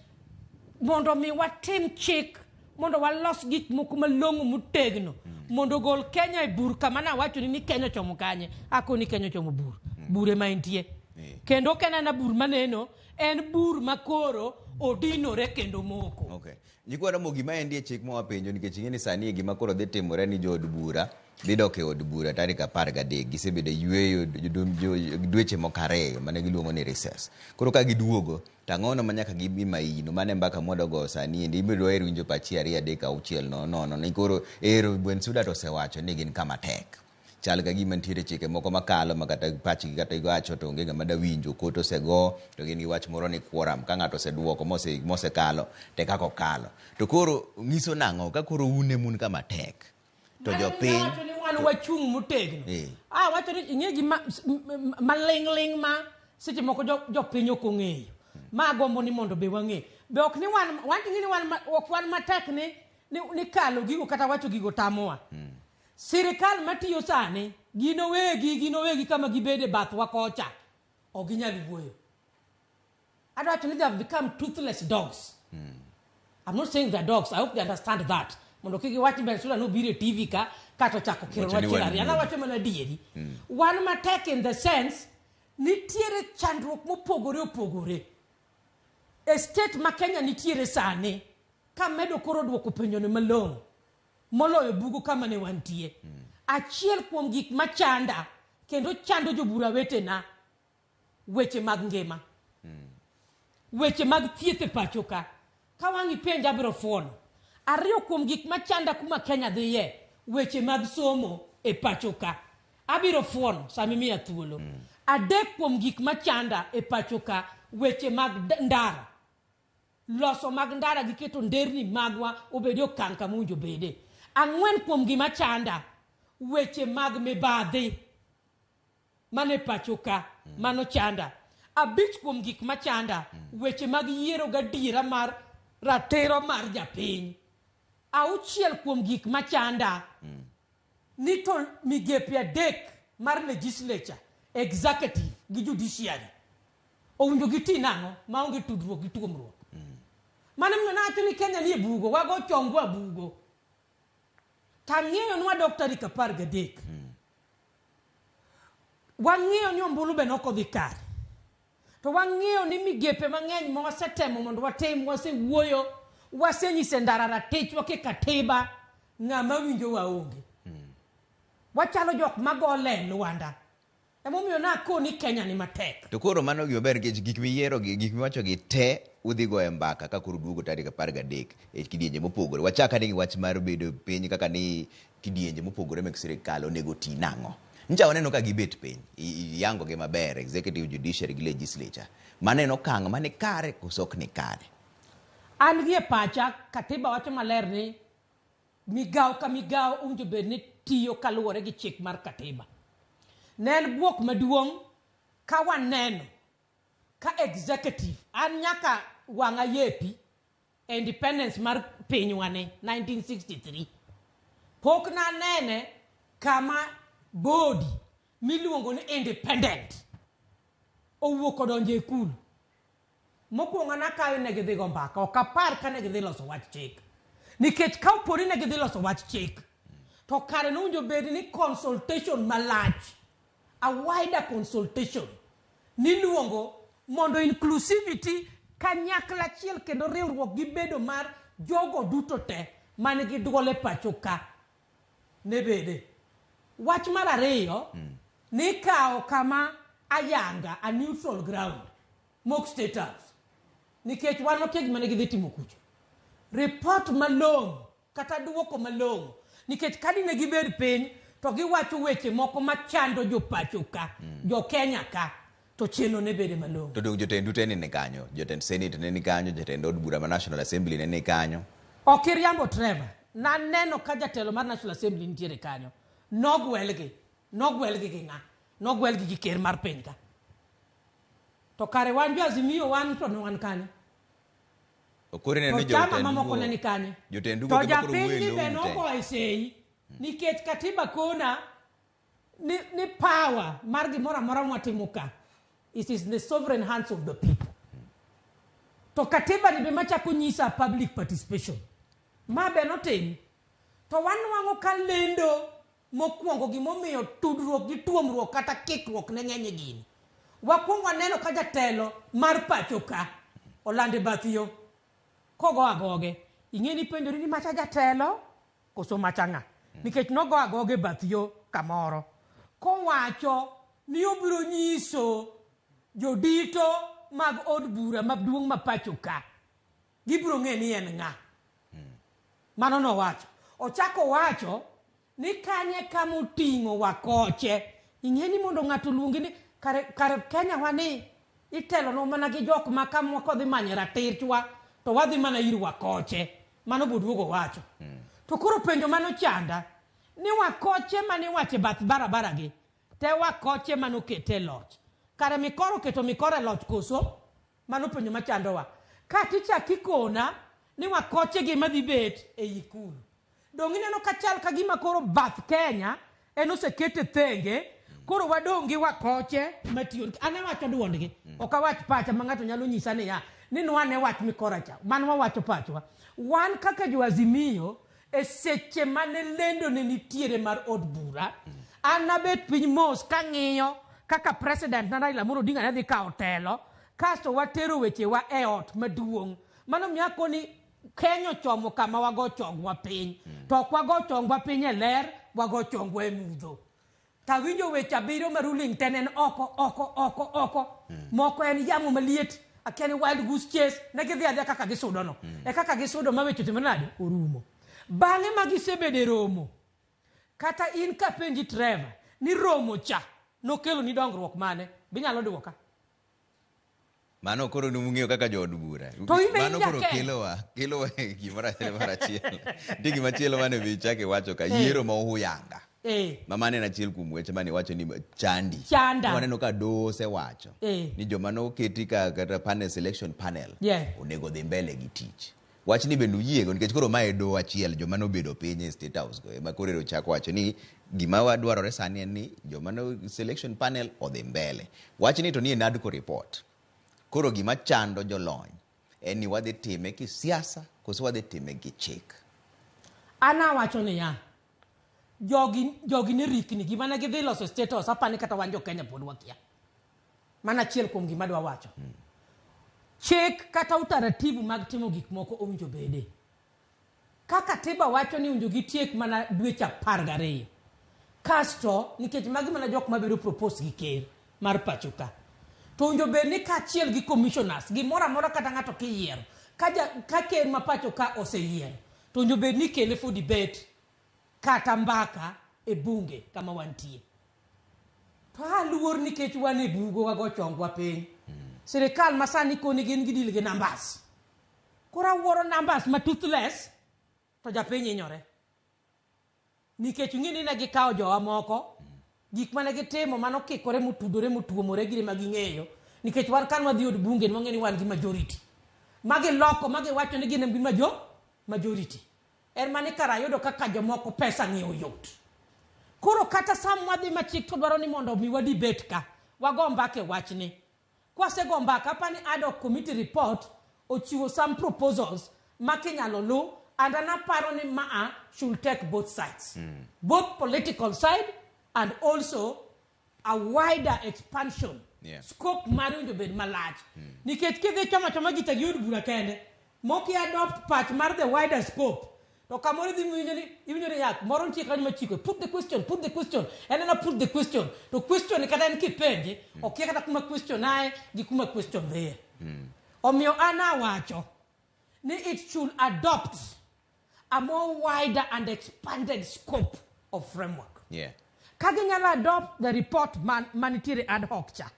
mondo mi watim chik, mondo walos gik moko malong'o motegno, mondo ogol Kenya e bur kama nawacho ni Kenya ochomo kanye, akoni Kenya ochomo bur. Bur ema entie. Kendo ok en ana bur maneno, en bur makoro odinore kendo moko. Okay. Nyikwa Ramogi, ma endi e chik ma wapenjo nikech ing'e ni sani e gima koro dhi timore ni jood bura dhi dok e od bura tarik 13. Gisebedo e yueyo dweche moko ariyo mane giluongo ni recess. Koro ka giduogo, to ang'ono ma nyaka gibi maino? Mano e mbaka mwadwa goyo sani endi. In be dwaher winjo pachi 2 3 6 0 0 ni koro ero Bensouda to osewacho ni gin kama tek. Chal ka gima nitiere chike moko makalo ma kata pachgi kata iwacho to onge ng'ama dawinjo. Kot osego to gin gi wach moro ni quorum. Ka ng'ato oseduoko mosekalo to e kaka okalo. To koro nyiso nang'o ka koro un ema un kama tek? To Mano jopiny wacho ni wan wachung' motegno. Ah, wacho ni ing'e gima maling'ling' ma seche moko jopiny ok ong'eyo. Ma agombo ni mondo be wang'e. Be ok ni wan wan ting'e ni wan ok wan matek ni kalo gigo kata wacho gigo tamowa. Sirikal matiyo sani gin owegi kama gibede bathwa kocha. Ok ginyal wuoyo. Adwa wacho ni they have become toothless dogs. I'm not saying they're dogs. I hope they understand that. Mondo kik giwach ni Bensouda nobiro e TV ka kata ochako kiro Wacho ni wach wan ariyo. wuoyo. Awacho mana adieri. Wan matek in the sense nitiere chandruok mopogore opogore. E state ma Kenya nitiere sani kamedo koro duoko penjo ni malong'o moloyo bugo kama ne wantie. Achiel kuom gik machanda kendo chando jobura wetena weche mag ngima. Weche mag thieth e pacho ka. Ka wang' ipenja abiro fuono. Ariyo kuom gik machanda kuma Kenya dhiye, weche mag somo e pacho ka. Abiro fuono sama imiya thuolo. Adek kuom gik machanda e pacho ka, weche mag ndara. Loso mag ndara gi keto nderni magwa obed e okang' kama owinjo obede. Ang'wen kuom gima chanda, weche mag mibadhi mane pacho ka, mano chanda. Abich kuom gik machanda, weche mag yiero gadiera mar ratiro mar japiny. Auchiel kuom gik machanda, ni to migepe adek mar legislature, executive gi judiciary owinjo giti nang'o maonge tudruok gi tuomruok. Mano emomiyo nawacho ni Kenya nie bugo, wago chongwa bugo. Tang'eyo ni wadok tarik 13. Wang'eyo ni ombulu be nok odhi kare. To wang'eyo ni migepe mang'eny ma wasetemo mondo watim, wasewuoyo, wasenyiso e ndara ratichwa ki katiba, ng'ama winjo waonge. Wachalo jok mago le lwanda. Emomiyo nakoni Kenya ni matek. To koro mano gima ber nikech gik miyiero gi gik miwacho gi te udhi goyo mbaka ka koro duogo tarik 13 e kidienje mopogore. Wachak ane gi wach mar bedo piny kaka ni kidienje mopogore mek sirikal onego ti nang'o. Ncha waneno ka gibet piny, iyango gi maber, executive, judiciary gi legislature. Mano en okang' mani kare koso ok ni kare? An gi e pacha, katiba wacho maler ni migawo ka migawo owinjo bed ni tiyo kaluwore gi chik mar katiba. Ne en bwok maduong' ka waneno ka executive, an nyaka wang'a yepi independence mar pinywa ni 1963. Pok nanene kama body miluongo ni independent owuok odonjo e ikulu. Mokwongo nakayo ne gidhi go mbaka, ok apar ka ne gidhi loso wach chik. Nikech ka opo ni ne gidhi loso wach chik, to kare nowinjo bed ni consultation malach, a wider consultation, niluongo mondo inclusivity kanyakla achiel kendo riwruok gi bedo mar jogo duto te man gi duol e pacho ka ne bede. Wach mar ariyo, nikawo kama ayanga, a neutral ground, mok State House. Nikech wan wakia gima ne gidhi timo kucho. Report malong'o kata duoko malong'o. Nikech ka dine gibed piny to giwacho weche moko machando jopacho ka, jo Kenya ka, to chenro ne bede malong'o. To dong jotend ute ne ni kanyo, jotend Senate ne ni kanyo, jotend od bura ma National Assembly ne ni kanyo. Ok iriambo Trevor, naneno ka jatelo mar National Assembly nitiere kanyo. Nogwelgi, nogwelgi gi ng'a? Nogwelgi gi ker mar piny ka. To kare wan jo Azimio wan to ne wan kanye? Koro ineno To ni chama jotend mamoko ugo- ne ni kanye? Jotend ugo To ema koro japiny wuoyo e ni lo be ute. nogoyo sei nikech katiba kona ni power mar gimoro amora mwatimo ka it is in the sovereign hands of the people. To katiba ni be machako nyisa public participation. Ma be notim. To wanwang'o ka lendo mokwongo gimomiyo tudruok gi tuomruok kata kikruok ne ng'eny e gini. Wakwongo waneno ka jatelo mar pacho ka olando e bath yo kogo agoge. Ing'e ni penjori ni macha jatelo koso macha ng'a? Nikech nogo agoge e bath yo kamoro. Kowacho ni obiro nyiso jodito mag od bura maduong' ma pacho ka. Gibiro ng'e ni en ng'a. Mano nowacho. Ochako wacho ni kanye kama oting'o wakoche. Ing'e ni mondo ng'ato oluongi ni kare Kenya wa ni itelonwa mana gi jok ma kama kodhi manyo ratichwa to wadhi mana ir wakoche. Mano boduogo wacho. To koro penjo mano chanda Ni wakoche mane iwacho e bath barabara gi, te wakoche mane okete e loch. Kare mikoro oketo mikoro e loch koso? Mano penjo machandowa. Ka tichak ikona ni wakoche gi ema dhi bet e ikulu. Donge ineno ka chal ka gima koro bath Kenya en osekete thenge, koro wadong' gi wakoche matiyo. An awacho duondgi, ok awach pacha ma ng'ato nyalo nyisa niya, ni nwane wach mikora cha. Mano wawacho pachwa. Wan kaka jo Azimio, e seche mane lendo ne nitiere mar od bura, an nabet piny mos kang'iyo kaka president na Raila Amolo Odinga ne dhi kawo telo, kasto watero wechewa e ot maduong'. Mano miyo akoni Kenya ochomo kama wago chongwa piny. To ok wago chongwa piny e ler, wago chongwa e mudho. Tawinjo weche abiriyo ma ruling ten en oko, oko, oko, oko. Moko en yamo maliet, akia ni wild goose chase, ne gidhi adhiya kaka gisudo no. E kaka gisudo ma weche otimore nade? Orumo. Bang'e ma gisebedo e romo, kata in kapenji Trevor, ni romo cha nokelo ni dongruok mane? Binyalo duoka? Mano koro numung'eyo kaka jood bura. To in be in Mano koro ja Kenya. kelowa, kelowa e gimoro achiel mar achiel. Nitie gima chielo mane be ichako iwacho ka, Eh. yiero ma ohuyanga. Eh. Ma mano en achiel kuom weche mane iwacho ni chandi. Chanda. Waneno ka doho osewacho Eh. ni joma noketi ka kata panel selection panel Yeah. onego dhi mbele gi tich. Wachni bende uyiego nikech koro mae doho achiel joma nobedo piny e State House go ema koro ero chako wacho ni gima wadwarore sani en ni joma no selection panel odhi mbele. Wachni to nie NADCO report. Koro gima chando jolony en ni wadhi time kisiasa koso wadhi time gi chik. An awacho niya, jogi, jogi ne rikni, gima ne gidhi loso e State House, apani kata wan jo Kenya pod wakia. Mano achiel kuom gima adwa wacho. Chik kata utaratibu mag timo gik moko owinjo bede. Ka katiba wacho ni owinjo gitiek mana dweche 12. Kasto, nikech magi mana jok mabedo propose gi ker mar pacho ka. To owinjo bed ni kaachiel gi commissioners, gimoro amora kata ng'ato kiyiero, ka, ja, ka ker ma pacho ka oseyiero, to owinjo bed ni ikele for debate kata mbaka e bunge kama wantie. To aluor nikech wan e bugo wago chongwa piny. Sirikal masani koni gin gidil gi numbers. Koro awuoro numbers ma toothless to japiny hinyore. Nikech ung'e ni ne gikawo jowa moko, gik mane gitimo mano kikore motudore motuomore gire ma ging'eyo. Nikech wan kan wadhi od bunge nwang'e ni wan gi majority. Ma giloko ma giwacho ni gin gi majority. En mani kar ayudo kaka jomoko pesa ng'iewo yot. Koro kata sam wadhi ma chik to dwaro ni mondo mi wa debate ka, wago mbaka e wachni. Kwasego mbaka, apani ad hoc committee report ochiwo some proposals ma kinyalo lu, and an aparo ni maa should take both sides. Both political side and also a wider expansion. Scope mare owinjo bed malach. Nikech kidhi choma choma ji to giyud bura kende, moki adopt pach mar the wider scope, to kamoro idhi winjo ni iwinjo ni yak moro nitie kanyo machiko put the question, put the question, en ena put the question, to question kata en kipenje okia kata kuma question aye gi kuma question dhiye. Omiyo an awacho ni it should adopt a more wider and expanded scope of framework. Ka ginyalo adopt the report manitiere ad hoc cha,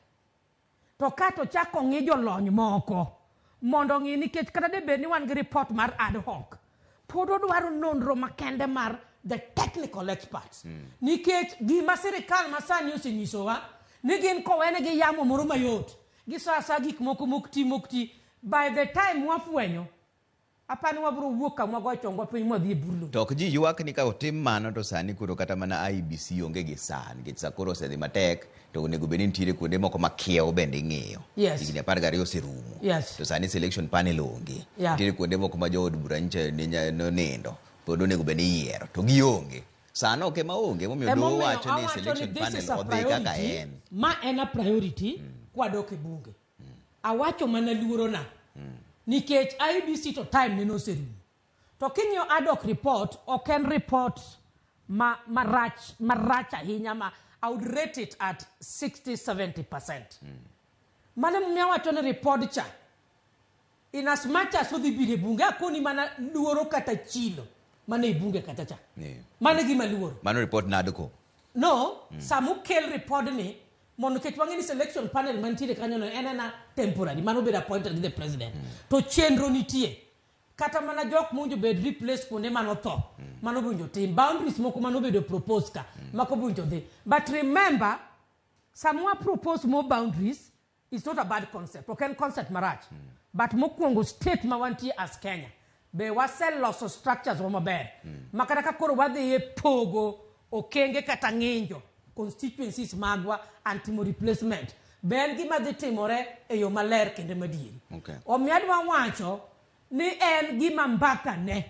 to ka to chako ng'i jolony moko mondo ng'i, nikech kata de bed ni wan gi report mar ad hoc, pod odwaro nonro makende mar the technical experts. Nikech gima sirikal masani osenyisowa ni gin kowene gi yamo moro mayot, gisoyo asoya gik moko mok ti, mok ti, by the time wafwenyo, apani wabiro wuok kama wagoyo chongwa piny mwadhi e burno. To ok ji ywak ni ka otim mano to sani koro kata mana IEBC onge gi saa, nikech saa koro osedhi matek, to onego bed ni nitiere kuonde moko ma kiewo bende ing'iyo. Higni 12 oserumo. To sani selection panel onge. Nitiere kuonde moko ma jood bura nyicha nonindo, pod onego bed ni iyiero, to gionge. Sano ok ema onge, emomiyo doho Emomiyo wacho ni awacho ni selection this panel is a odhi kaka priority. en. Ma en a priority kwadok e bunge. Awacho mana luorona. Nikech IEBC to time ne noserumo. To king'iyo ad hoc report, ok en report ma marach, marach ahinya ma I would rate it at 60-70%. Mano emomiyo awacho ni report cha, in as much as odhi biro e bunge, akoni mana luoro kata chilo mana e bunge kata cha. Mano e gima luoro. Mano report NADCO. No, sama okel report ni, mondo nikech wang'e ni selection panel mantiere kanyo no en ena temporary, mano obedo appointed gi the president. To chenro nitie. Kata mana jok mowinjo bed replace kuonde manotho, mano be owinjo tim. Boundaries moko manobedo propose ka, mako be owinjo dhi. But remember, sama wa propose more boundaries, it's not a bad concept. Ok en concept marach. But mokwongo state ma wantie as Kenya, be waseloso structures wa maber. Ma kata ka koro wadhi e pogo okenge kata ng'injo constituencies magwa and timo replacement, be en gima dhi timore e yo maler kendo madieri. Omiyo adwa wacho ni en gima mbaka ne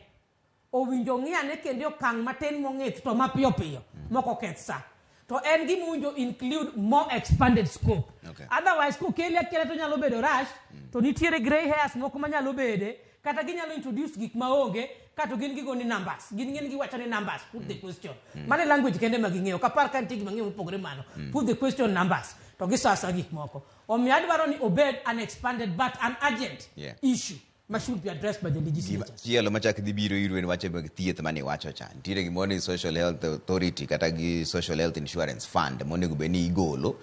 owinjo ng'i ane kendo e okang' matin mong'ith to mapiyo piyo mok oketh sa. To en gima owinjo include more expanded scope. Otherwise kokeli akela to nyalo bedo rush, to nitiere grey hairs moko manyalo bede, kata ginyalo introduce gik maonge, kato gin gigo ni numbers. Gin ng'en giwacho ni numbers, put the question. Mano e language kende ma ging'eyo. Ok apar ka nitie gima ng'eyo mopogore mano. Put the question numbers. To gisasa gik moko. Omiyo adwaro ni obed an expanded but an urgent issue ma should be addressed by the legislature. Chielo machak dhi biro iru en wache mag thieth mane iwacho cha. Nitiere gimoro ni Social Health Authority kata gi Social Health Insurance Fund monego bed ni igolo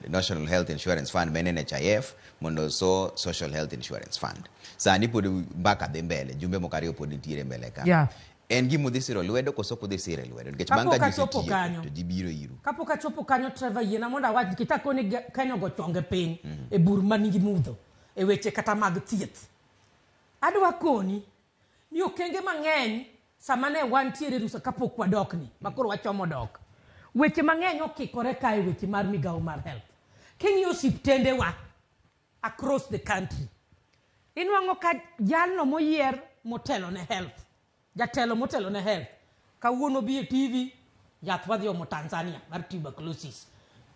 National Health Insurance Fund ma en NHIF mondo so Social Health Insurance Fund. Sani pod mbaka dhi mbele, jumbe moko ariyo pod nitiere mbele ka. En gima udhi siro lwedo koso ok udhi sire lwedo? Nikech bang' ka ji Kapok achopo osetieko kanyo. to ji biro iru. Kapok achopo kanyo, Trevor, yiena mondo awach nikech akoni Kenya ogo chonge piny e bur manigi mudho e weche kata mag thieth. Adwa koni ni okenge mang'eny sama ne wantiere rusa kapok wadokni, ma koro wachomo dok. Weche mang'eny okikore ka e weche mar migawo mar health. King'iyo osiptendewa across the country, inwang'o ka jalno moyier motelo ne health, jatelo motelo ne health, kawuono bi e TV, yath wadhi omo Tanzania mar tuberculosis.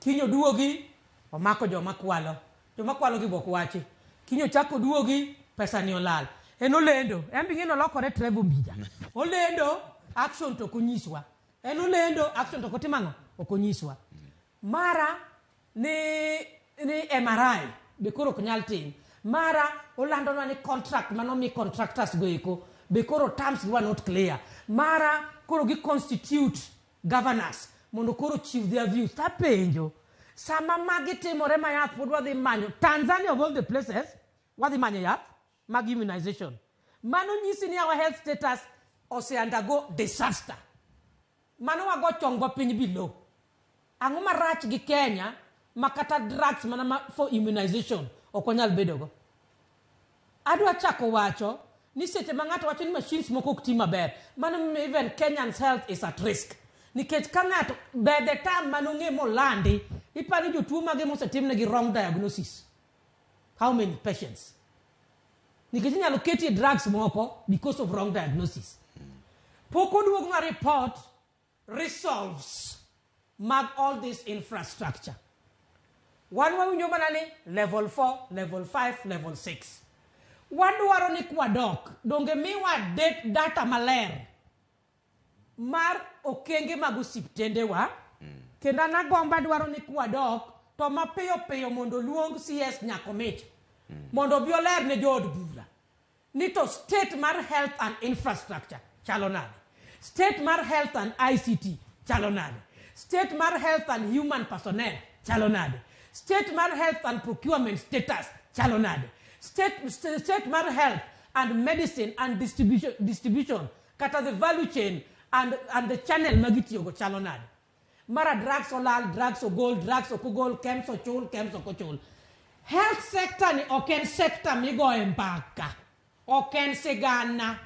Kiny oduogi, omako joma kwalo. Joma kwalo gi bok wachi. Kiny ochako oduogi, pesa ni olal. En olendo, en be ing'e ni olokore Trevor Mbija. Olendo, action to ok onyiswa. En olendo, action to ok otimo ang'o? Ok onyiswa. Mara ni MRI be koro ok nyal tim. Mara olandonwa ni contract manomi contractors go eko be koro terms were not clear. Mara koro gi constitute governors mondo koro chiw their views. Tapenjo, sama magi timore ma yath pod wadhi manyo Tanzania of all the places, wadhi manyo yath mag immunization. Mano nyisi ni our health status ose undergo disaster. Mano wago chongwa piny below. Ang'o marach gi Kenya ma kata drugs mana ma for immunization ok wanyal bedogo? Adwa chako wacho ni seche ma ng'ato wacho ni machines moko ok ti maber, mano miyo even Kenyans health is at risk. Nikech ka ng'ato by the time manong'e molandi, iparo ni jotuo mage mosetimnegi wrong diagnosis. How many patients? Nikech inyalo ketie drugs moko because of wrong diagnosis. Pok oduognwa report resolves mag all this infrastructure. Wan wawinjo mana ni level 4, level 5, level 6. Wadwaro ni kwadok, donge miwa data maler mar okenge mag osiptendewa, kendo an agombo adwaro ni kwadok to mapiyo piyo mondo luong CS Nyakomicha mondo obi oler ne jood bura ni to state mar health and infrastructure chalo nade, state mar health and ICT chalo nade, state mar health and human personnel chalo nade, state mar health and procurement status chalo nade, state mar health and medicine and distribution kata the value chain and the channel magitiyogo chalo nade. Mara drugs olal, drugs ogol, drugs ok ogol, KEMS ochul, KEMS ok ochul. Health sector ni ok en sector migoye mbaka, ok en sigana.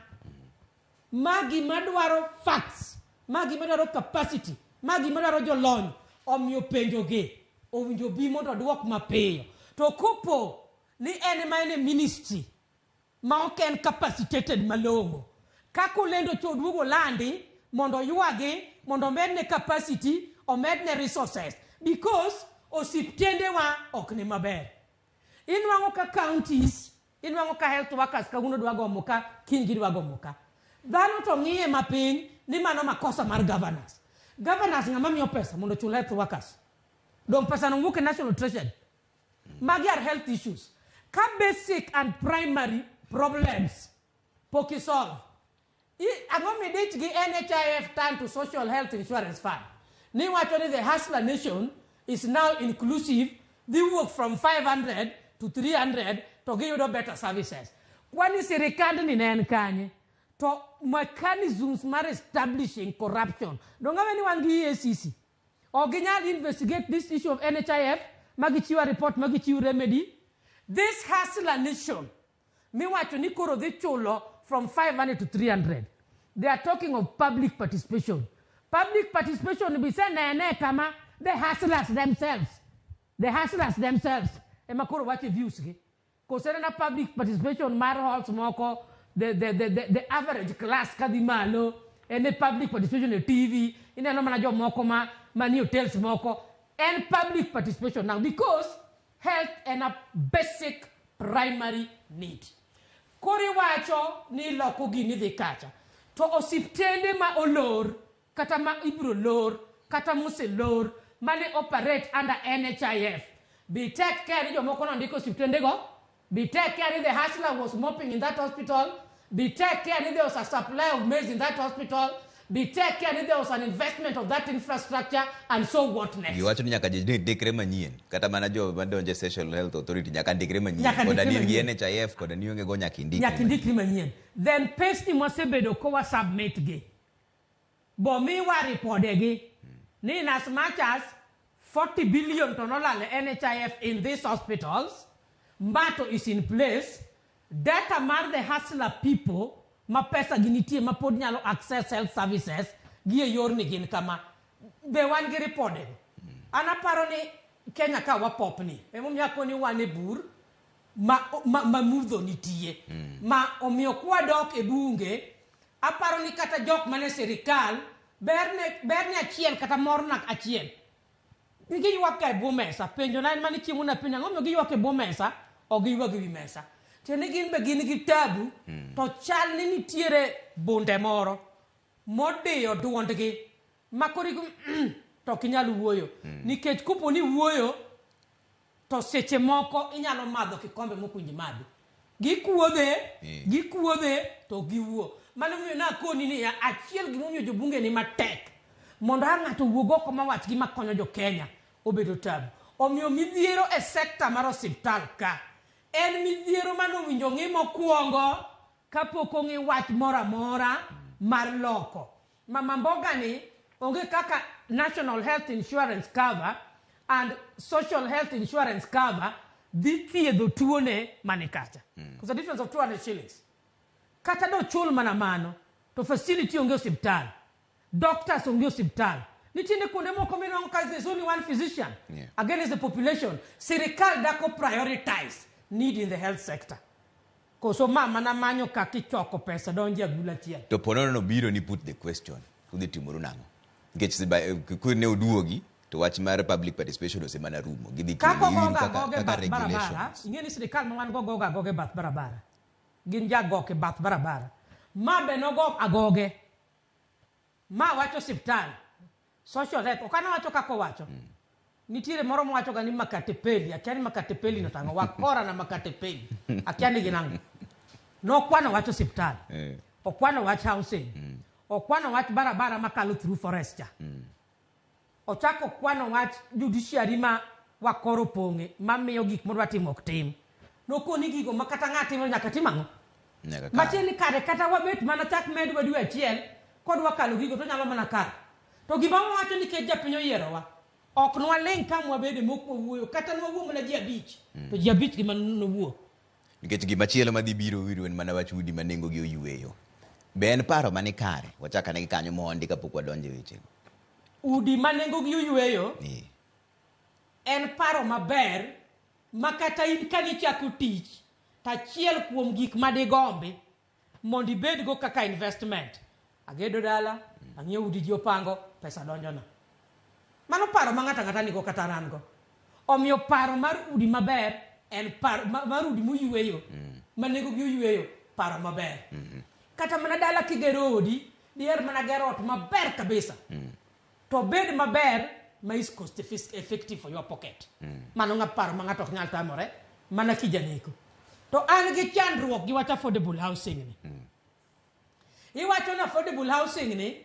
Ma gima dwaro facts, ma gima dwaro capacity, ma gima dwaro jolony, omiyo penjogi owinjo bi mondo oduok mapiyo. To kopo ni en ema en e ministry ma ok en capacitated malong'o, kaka olendo cho oduogo landi mondo oywagi, mondo omedne capacity, omedne resources, because osiptendewa ok ni maber. Inwang'o ka counties, inwang'o ka health workers kawuono dwa gomo ka, kiny gidwa gomo ka. Dhano to ng'iye mapiny ni mano makosa mar governors. Governors ng'ama miyo pesa mondo ochul health workers. Dong pesa no wuok e National Treasury. Magi are health issues. Ka basic and primary problems pok isolve. Ang'o midich gi NHIF turn to Social Health Insurance Fund? Ni wacho ni the Hustler Nation is now inclusive, dhi wuok from 500 to 300 to giyudo better services. Kwani sirikandni ne en kanye? To mechanisms mar establishing corruption. Donge ni wan gi EACC. Ok ginyal investigate this issue of NHIF ma gichiwo report ma gichiw remedy. This hustler nation miwacho ni koro dhi chulo from 500 to 300. They are talking of public participation. Public participation bisenene kama the hustlers themselves. The hustlers themselves ema koro wacho e views gi. Kose na public participation mar halls moko the average class kadhi malo en e public participation e TV ineno mana jomoko ma manie hotels moko en public participation now because health en a basic primary need. Koro iwacho ni loko gini dhi kacha to osiptende ma olor kata ma ibiro lor kata moselor mane operate under NHIF be take care ni jomoko nondiko osiptende go be take care ni the hustler was mopping in that hospital be take care ni there was a supply of maize in that hospital be take care ni there was an investment of that infrastructure and so what next. Giwacho ni nyaka ji ndikre manyien kata mana jo madonjo e Social Health Authority nyaka ndikre manyien. Nyaka Koda ndikre ni in gi manyien. NHIF koda ni ionge go nyaka indikri. Nyaka indikri manyien. Then pesni mwasebedo kowa submit gi bo miwa ripode gi ni in as much as 40 billion to nolal e NHIF in these hospitals mbato is in place data mar the hustler people ma pesa gi nitie ma pod nyalo access health services gi e yorni gin kama be wan gi ripode go. An aparo ni Kenya ka wapopni emomiyo akoni wan e bur ma mudho nitie ma omiyo kwadok e bunge aparo ni kata jok mane sirikal berne achiel kata morna achiel ni giywak ka e bwo mesa. Penjo na en mane chieng' mane apenjo ang'o momiyo giywak e bwo mesa ok giywak e wi mesa tiende ni gin be gin gi tabu to chal ni nitiere bunde moro modiyo duondgi ma koro to ok inyal wuoyo nikech kopo ni wuoyo to seche moko inyalo madho kikombe mokwinji madhi gikuodhe gikuodhe to giwuo. Mano momiyo nakoni niya achiel gimomiyo jobunge ni matek mondo a ng'ato wuog oko mawach gima konyo jo Kenya obedo tabu. Omiyo midhiero e sekta mar osiptal ka en midhiero manowinjo ng'i mokwongo kapok ong'i wach moro amora mar loko. Mama mboga ni onge kaka National Health Insurance cover and Social Health Insurance cover dhi thiedho tuone mani kacha. There's a difference of 200 shillings. Kata do chul mana mano to facility onge osiptal, doctors onge osiptal. Nitiere kuonde moko minwang'o ka there's only one physician against the population. Sirikal dako prioritize need in the health sector. Koso ma mana manyo kaka ichoko pesa donjo e agulu achiel. To ponono no biro ni put the question udhi timoru nang'o nikech ne oduogi to wach mar public participation osemana rumo gidhi Kaka kelo ogoga kaka, agoga e kaka bath barabara, regulations. Ing'e ni sirikal ma wan go goga agoga e bath barabara. Gin jagok e bath barabara. Ma be nogo agoge. Ma wacho osiptal. Social health. Ok an awacho kaka owacho. Nitiere moro mowacho ga ni makatepeli. Akia ni makatepeli no tang'o. Wakora na makatepeli. Akia ni gin ang'o. Nokwano wach osiptal. Okwano wach housing. Okwano wach barabara makalo through forest cha. Ochako kwano wach judiciary ma wakoro pong'e mamiyo gik modwa timo ok tim. Nokoni gigo ma kata ng'a timo nyaka tim ang'o? Nyaka kal. Matiende ni kare kata wabet mana chak medwa dwe achiel kodwa kalo gigo to nyalo mana kalo. To gima wawacho nikech japiny oyierowa ok nwaling' kama wabede mok wawuoyo kata nwawuo mana ji 5 to ji 5 gima nowuo. Nikech gimachielo madhi biro wiro en mana wach udi ma nengogi oyueyo. Be en paro mani kare? Wachak ane gi kanyo mondi kapok wadonjo e wechego. Udi ma nengogi oyueyo en paro maber ma kata in kanichako tich to achiel kuom gik madigombi mondo ibedgo kaka investment. Agedo dala, ang'iewo udi ji opango, pesa donjona. Mano paro ma ng'ato ang'ata nigo kata an go. Omiyo paro mar udi maber en paro mar udi moyueyo ma nengogi oyueyo paro maber. Kata mana dala kigero odi, diher mana gero ot maber kabisa. To bed maber ma is cost effective for your pocket. Mano ng'a paro ma ng'ato ok nyal tamore mana kijaneko. To an gi chandruok gi wach affordable housing ni. Iwacho ni affordable housing ni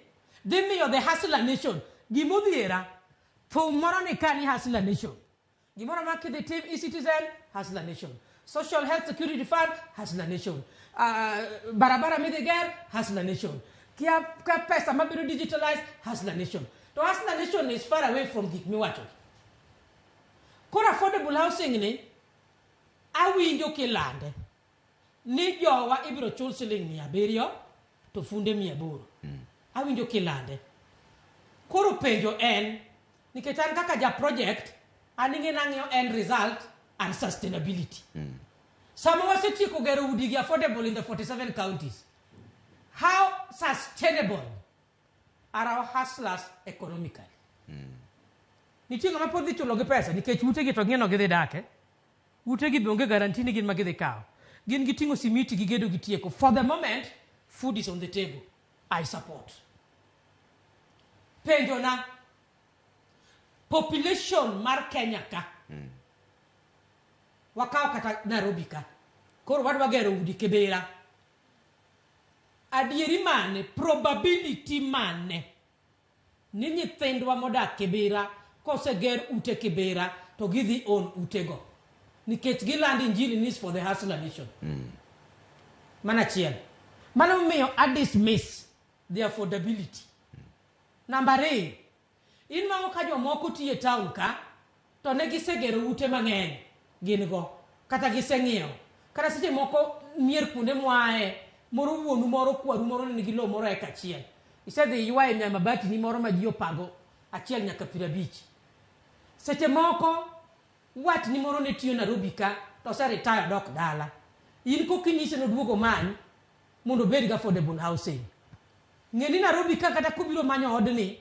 dhi miyo the hustler nation gimodhiera thum moro ni ka ni hustler nation. Gimoro ma kidhi tim e-citizen hustler nation. Social Health Security Fund, Hustler Nation. Barabara midhi ger, Hustler Nation. Kia, kia pesa mabiro digitalize, Hustler Nation. To Hustler Nation is far away from gik miwacho. Koro affordable housing ni, awinjo kilande ni jowa ibiro chul siling 700 to funde 800. Awinjo kilande. Koro penjo en, nikech an kaka ja project, an ing'e nang'iyo end result and sustainability. Sama wasetieko gero udi gi affordable in the 47 counties, how sustainable are our hustlers economically? Nitie ng'ama pod dhi chulo gi pesa nikech utegi to ng'eno gidhi dake. Utegi be onge guarantee ni gin ma gidhi kawo. Gin giting'o simiti gigedo gitieko. For the moment, food is on the table. I support. Penjo na, population mar Kenya ka, wakaw kata Nairobi ka, koro wadwa gero udi Kibera. Adieri mane, probability mane, ni nyithindwa modak Kibera, koseger ute Kibera, to gidhi own utego. Nikech giland injili ni is for the hustler nation. Mano achiel. Mano momiyo a dismiss the affordability. Namba ariyo, inwang'o ka jomoko tiyo e town ka, to ne gisegero ute mang'eny gin go, kata giseng'iewo. Kata seche moko mier kuonde mwae, moro wuonu moro kwaru moro ne nigi lowo moro eka achiel. Isedhi iywaye nya mabati ni moro ma ji opago 1 nyaka 50. Seche moko watni moro ne tiyo Nairobi ka, to ose retire dok dala. In koka inyise noduog omany mondo obed gi affordable housing. Ng'e ni Nairobi ka kata kobiro manyo odni,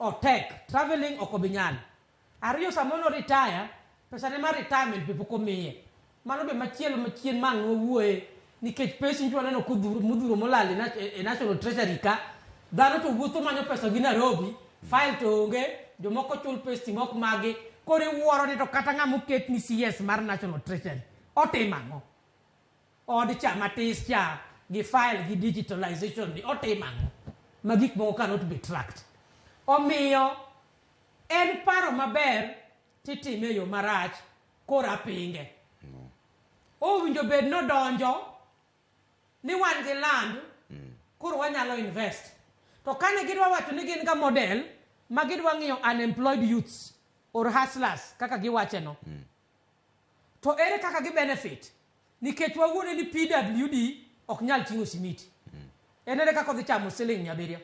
otek, travelling ok obi nyalo. Ariyo, sama no retire, pesa ne mar retirement be pok omiye. Mano be machielo machien ma ang' wawuoye, nikech pes nyocha waneno kodhuro modhuro molal e National Treasury ka, dhano to wuotho manyo pesa gi Nairobi, file to onge, jomoko chul pes mok magi, koro iwuoro ni to kata ng'ama oket ni CS mar National Treasury, otimo ang'o? Od cha matis cha gi file gi digitalization ni otimo ang'o? Ma gik moko cannot be tracked. Omiyo en paro maber titime e yo marach, koro apinge. Owinjo bed nodonjo ni wan gi land, koro wanyalo invest. To kane gidwa wacho ni gin ga model ma gidwa ng'iyo unemployed youths or hustlers kaka giwache no. To ere kaka gi benefit? Nikech wawuone ni PWD ok nyal ting'o simiti. En ere kaka odhi chamo siling 700?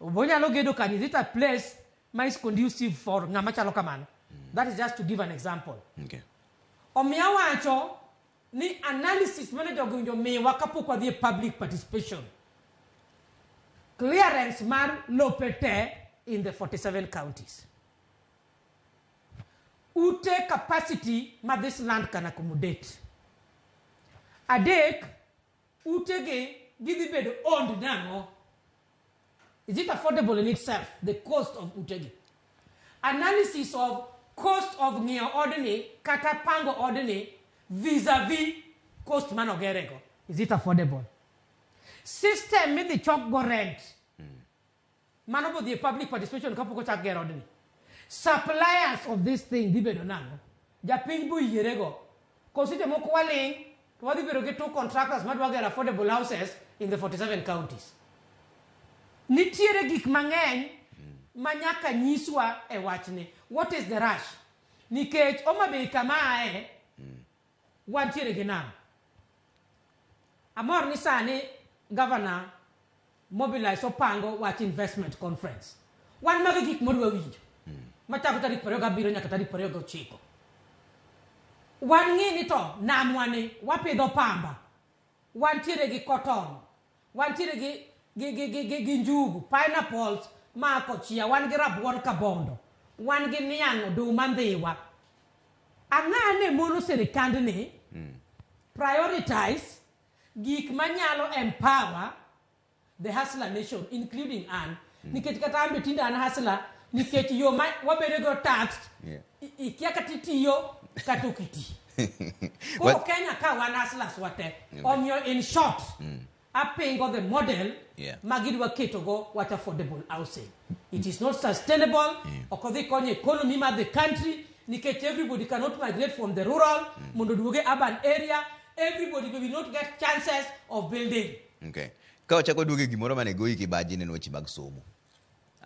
Onyalo gedo kanyo, is it a place ma is conducive for ng'ama chalo kamano? That is just to give an example. Omiyo awacho ni analysis mane jogi owinjo miwa kapok wadhi e public participation. Clearance mar lope te in the 47 counties. Ute capacity ma this land can accommodate. Adek, utegi gidhi bedo owned nang'o? Is it affordable in itself, the cost of utegi? Analysis of cost of ng'iewo odni kata pango odni vis-a-vis cost manogerego. Is it affordable? System midhi chok go rent. Mano bodhi e public participation kapok ochak ger odni. Suppliers of this thing dhi bedo nang'o? Japiny bo yierego. Ko seche moko waling' to wadhi bedo gi 2 contractors madwa gero affordable houses in the 47 counties. Nitiere gik mang'eny ma nyaka nyiswa e wachni. What is the rush? Nikech Homa Bay kama ae, wantiere gi nam. Amor ni sani governor mobilize opango wach investment conference. Wan mago gik modwa winjo. Machako tarik 27 nyaka tarik 29. Wan ng'i ni to namwa ni wapidho pamba. Wantiere gi cotton. Wantiere gi njugu, pineapples ma kochia, wan gi rabuon kabondo. Wan gi niang' oduma ndhiwa. Ang'a ne mono sirikandni prioritize gik manyalo empower the hustler nation including an. Nikech kata an be tinde an hustler nikech yo ma wabedo go taxed ikia kata itiyo kata ok iti. Koro Kenya ka wan hustlers wate. Omiyo in short, apingo the model ma gidwa keto go wach affordable housing. It is not sustainable. Ok odhi konyo economy mar the country. Nikech everybody cannot migrate from the rural mondo oduoge urban area. Everybody will not get chances of building. Okay. Ka wachako duogo e gimoro mane goyi kibaji ne en weche mag somo.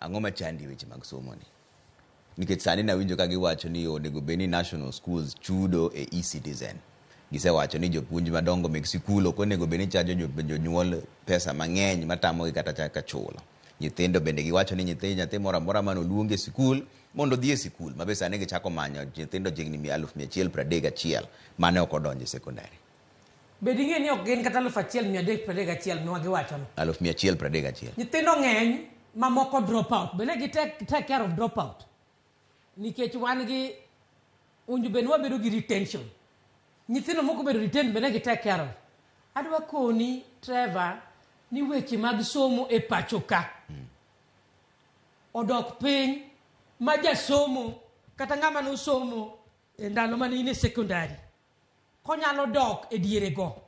Ang'o machandi e weche mag somo ni? Nikech sani nawinjo ka giwacho ni onego bed ni national schools chudo e e-citizen. Gisewacho ni jopuonj madongo meg sikul ok onego bed ni chajo jonyuol pesa mang'eny matamogi kata chaka chulo. Nyithindo bende giwacho ni nyathi moro amora mane oluongi e sikul mondo odhi e sikul ma be sani gichako manyo nyithindo chiegni 1,131 mane ok odonjo e sekondari. Be ding'e ni ok gin kata 1,331 ma giwachono? 1,131. Nyithindo ng'eny mamoko drop out. Be ne gi take care of drop out? Nikech wan gi unju be wabedo gi retention. Nyithindo moko bedo retained be ne gi take care of. Adwa koni Trevor ni weche mag somo e pacho ka odok piny ma jasomo kata ng'ama nosomo e ndalo mane in e secondary konyalo dok e diere go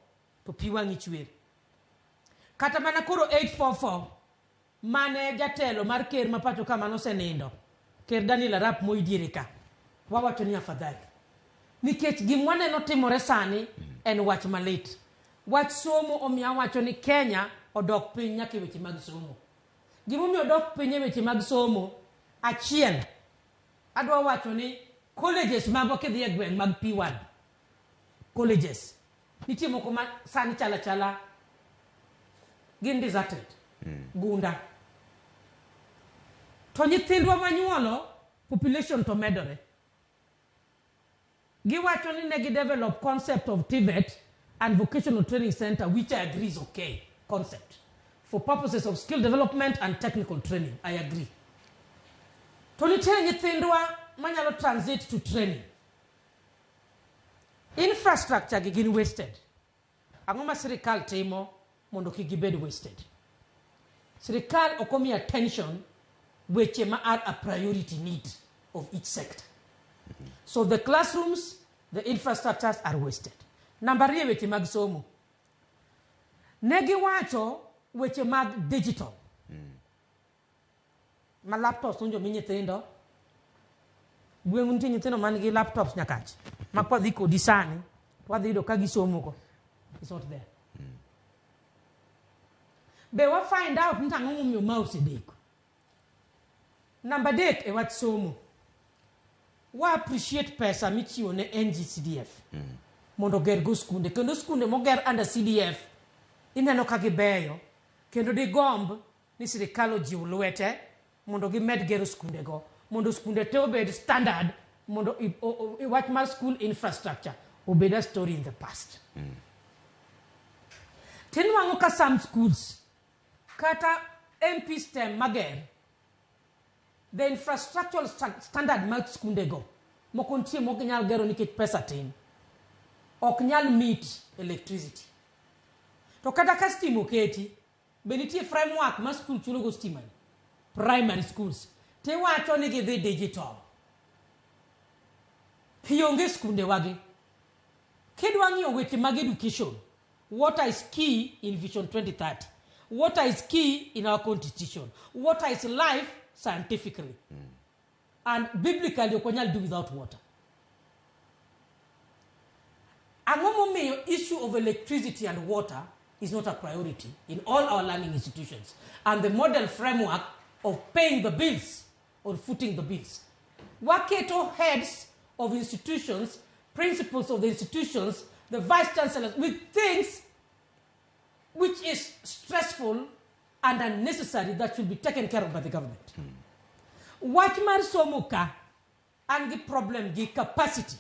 to pi wang'i chwer. Kata mana koro 844 mane jatelo mar ker ma pacho ka manosenindo Ker Daniel Arap Moi diere ka wawacho ni afadhali nikech gima waneno timore sani en wach malit. Wach somo omiyo awacho ni Kenya odok piny nyaka e weche mag somo. Gimomiyo odok piny e weche mag somo, achiel, adwa wacho ni colleges magwa kidhi e gweng' mag P1 colleges nitie moko ma sani chalo achala gin deserted gunda. To nyithindwa manyuolo population to medore. Giwacho ni ne gi develop concept of TVET and vocational training center, which I agree is okay concept for purposes of skill development and technical training. I agree. To nitie nyithindwa manyalo transit to training. Infrastructure gi gin wasted. Ang'o ma sirikal timo mondo kik gibed wasted? Sirikal ok omiyo attention weche ma are a priority need of each sector. So the classrooms, the infrastructures are wasted. Namba ariyo, weche mag somo. Ne giwacho weche mag digital. Ma laptops nonjo mi nyithindo. Gweng'u nitie nyithindo man gi laptops nyakach. Ma kwadhi kodi sani, to wadhi yudo ka gisomo go. It's not there. Be wa find out ni ang'o momiyo ma osedeko. Namba adek e wach somo. Wa appreciate pesa michiwo ne NGCDF mondo oger go skunde. Kendo skunde moger under CDF ineno ka gibeyo kendo digomb ni sirikal ojiw lwete mondo gimed gero skunde go mondo skunde te obed standard mondo wach mar school infrastructure obed a story in the past. Tinwang'o ka some schools kata MP STEM mager the infrastructural standard mag skunde go moko nitie mok nyal gero nikech pesa tin ok nyal meet electricity to kata ka stima oketi be nitie framework ma school chulo go stima ni primary schools tiwacho ni gidhi digital pi onge skunde wagi kidwa ng'iyo weche mag education water is key in vision 2030 water is key in our constitution water is life scientifically and biblically ok wanyal do without water ang'o momiyo issue of electricity and water is not a priority in all our learning institutions and the model framework of paying the bills or footing the bills waketo heads of institutions principals of the institutions the vice chancellors with things which is stressful and unnecessary that should be taken care of by the government. Wach mar somo ka an gi problem gi capacity.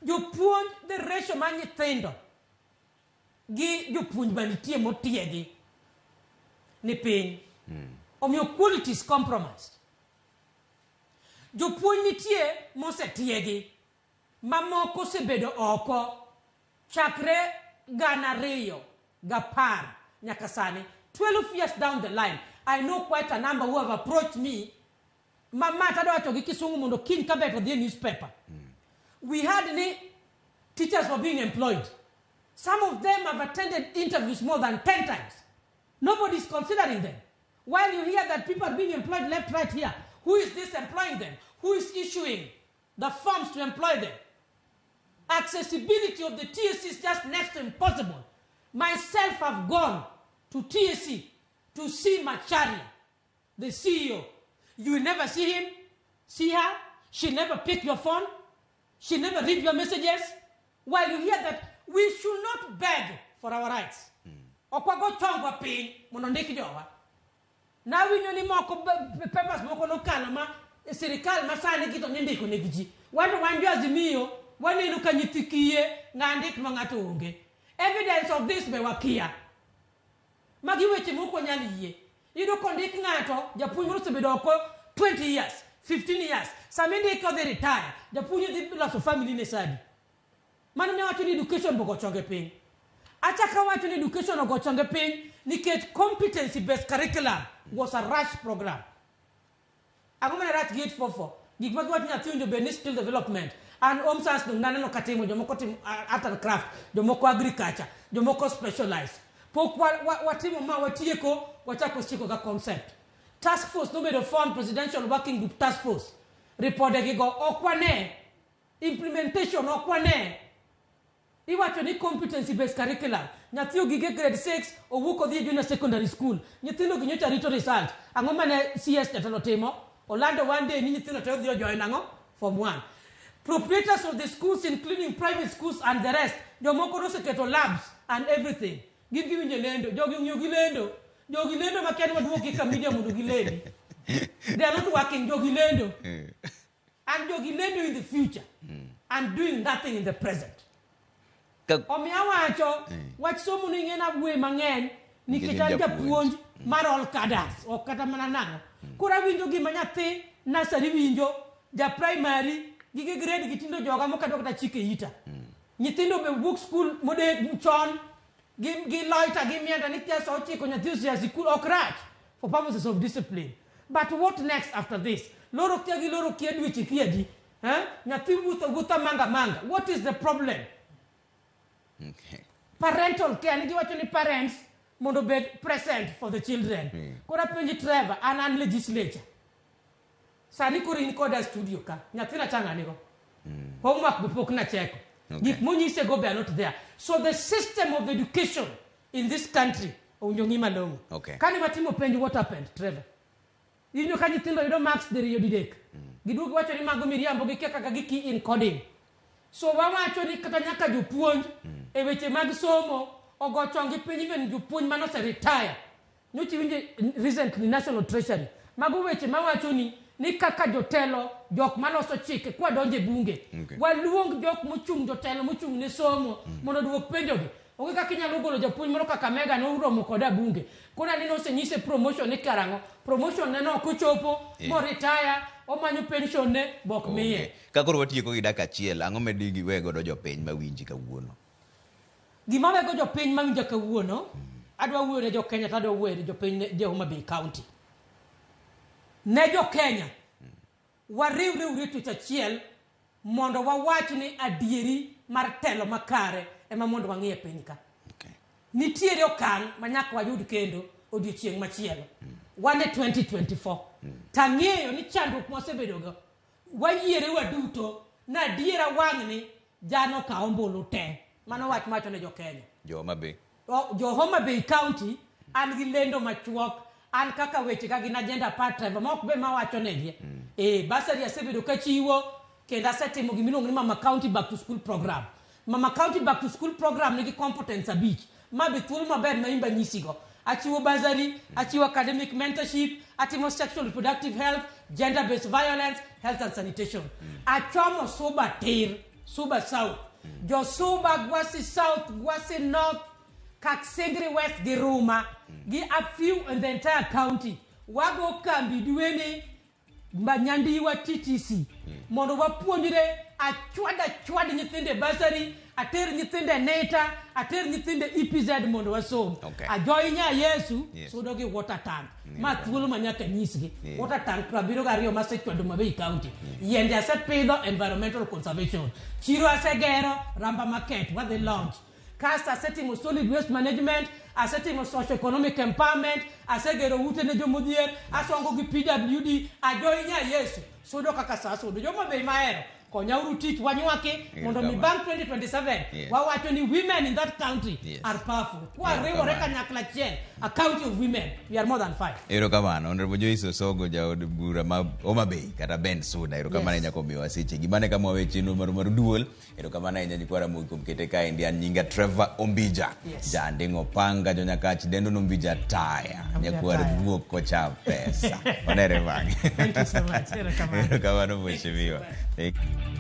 Jopuonj the ratio mar nyithindo gi jopuonj manitie motiegi ni piny. Omiyo quality is compromised. Jopuonj nitie mosetiegi mamoko osebedo oko chakre 2010 nyaka sani 12 years down the line I know quite a number who have approached me mama tadwa wacho gi kisungu mondo kiny kabet odhi e newspaper we had ni teachers were being employed some of them have attended interviews more than 10 times nobody is considering them while you hear that people are being employed left right here who is this employing them who is issuing the forms to employ them. Accessibility of the TSC is just next to impossible. Myself have gone to TSC to see Macharia, the CEO. You will never see him, see her. She never pick your phone. She never read your messages. While you hear that we should not beg for our rights. Ok wago chongwa piny mondo ndik jowa. Nawinjo ni moko papers moko nokalo ma sirikal masani gi to nindiko negi ji. Wan to wan jo Azimio waneno ka nyithi kiye ng'a ndik ma ng'ato onge. Evidence of this be wakia. Magi weche mok wanyal yie. Iyudo kondik ng'ato, japuonj moro osebedo oko 20 years, 15 years. Sama indike odhi retire, japuonj dhi loso family ne sadi. Mano ne wacho ni education ogo chonge piny. Achako awacho ni education ogo chonge piny nikech competency based curriculum was a rush program. Ang'o mane rach gi 844? Gik ma giwacho nyathi owinjo bed ni skill development. An home science dong naneno katimo, jomoko timo art and craft, jomoko agriculture, jomoko specialize. Pok watimo ma watieko, wachako chiko ka concept. Task force nobedo formed, Presidential Working Group Task Force. Ripode gigo ok wane, implementation ok wane. Iwacho ni competency based curriculum. Nyathi ogik e grade 6, owuok odhi e junior secondary school. Nyithindo gi nyocha rito result. Ang'o mane CS jatelo timo? Olando one day ni nyithindo te odhi ojoin ang'o? Form 1. Proprietors of the schools including private schools and the rest, jomoko noseketo labs and everything. Gin giwinjo lendo, jogi ong'iyo gi lendo. Jogi lendo ma kia ni waduoki ka media mondo gilendi. They are not working, jogi lendo. And jogi lendo in the future and doing nothing in the present. Omiyo awacho, wach somo ni ing'e nawuoye mang'eny nikech an japuonj mar all cadres, ok kata mana nang'o. Koro awinjo gima nyathi nursery winjo, ja primary, gige grade gi tindo joga mok adwa kata chike ita. Nyithindo be wuok school mode chon, gi loiter gi mienda ni kia sa 9 nyathi osea sikul, ok rach for purposes of discipline. But what next after this? Loro kia gi loro kia dweche kia di. Nyathi wuotho wuotha manga manga. What is the problem? Parental care, ni giwacho ni parents mondo obed present for the children. Koro apenji Trevor, an legislature. Sani koro in koda studio ka, nyathina cha ng'ani go. Homework be pok nacheko. Gik monyise go be are not there. So the system of education in this country owinjo ng'i malong'o. Kane watimo penj, what happened, Trevor? Iwinjo ka nyithindo yudo marks diriyo didek. Giduogo wacho ni mago miriambo gikia kaka gi key in coding. So wawacho ni kata nyaka jopuonj e weche mag somo ogo chonggi piny, even jopuonj mane ose retire. Nyocha iwinjo recently National Treasury. Mago weche mawacho ni kaka jotelo jok maloso chike kwa donje bunge. Waluong jok mochung' jotelo mochung' ne somo mondo oduok penjogi. Onge kaka inyalo golo japuonj moro kaka Mega noromo koda bunge. Koro aneno osenyise promotion ni karang'o. Promotion ne no ok ochopo, mo retire, omanyo pension ne bok miye. Ka koro watieko gi dakika achiel, ang'o ma digiwe godo jopiny mawinji kawuono? Gima wego jopiny mawinja kawuono, adwa wuoyo ne jo Kenya to adwa wuoyo ne jopiny jo Homa Bay County. Ne jo Kenya, wariwre uru e tich achiel mondo wawach ni adieri mar telo makare ema mondo wang'i e piny ka. Nitiere okang' ma nyaka wayud kendo odiochieng' machielo. Wan e 2024. Tang'eyo ni chandruok mwasebedogo, wayiere waduto na adiera wang'ni jano kawo ombulu te. Mano wach mawacho ne jo Kenya. Jo Homa Bay. Jo Homa Bay County, an gi lendo machuok, an kaka weche ka gin agenda part Trevor, ma ok be mawacho negi. Bursary asebedo kachiwo, kendo asetimo gimiluongo ni Mama County Back to School Program. Mama County Back to School Program nigi competence 5. Ma be thuolo maber ma imba nyisigo. Achiwo bursary, achiwo academic mentorship, atimo sexual reproductive health, gender-based violence, health and sanitation. Achomo Suba tir, Suba South. Jo Suba, Gwasi South, Gwasi North, Kaksingri West gi Ruma, gi a few in the entire county. Wago kambi dweni Nyandiwa TTC mondo wapuonjre achwad achwad nyithindo e bursary, ater nyithindo e NITA, ater nyithindo e EPZ mondo wasom. Ajoy nya Yesu sudo gi water tank. Ma thuolo ma nyaka nyisgi. Water tank 72 masechwado Mabei County. Yiende asepidho environmental conservation. Chiro asegero Ramba Market wadhi launch. Kasto asetimo solid waste management, asetimo socio-economic empowerment, asegero ute ne jomodhier, asongo gi PWD, ajoy nya Yesu. Sudo kaka sa sudo. Joma be mahero. Konyauru tich wanywaki mondo mi bang' 2027 wawacho ni women in that country are powerful. Kwariwore kanyakla achiel, a county of women, we are more than five. Erokamano, Honorable Joyce Osogo, jaod bura ma Homa Bay kata Ben Suda. Erokamano ahinya kuom miyowa seche gi. Mano e kama wawe chenro marwa mar duol. Erokamano ahinya nyikwa Ramogi kuom kete kaendi. An nyinga Trevor Ombija. Janding' Opanga, jonyakach dendo Nombija Taya. Ombija Nyakwar Taya. guok kocha pesa. Wanere bang'e. Thank you so much. Erokamano. Erokamano mheshimiwa. Thank you.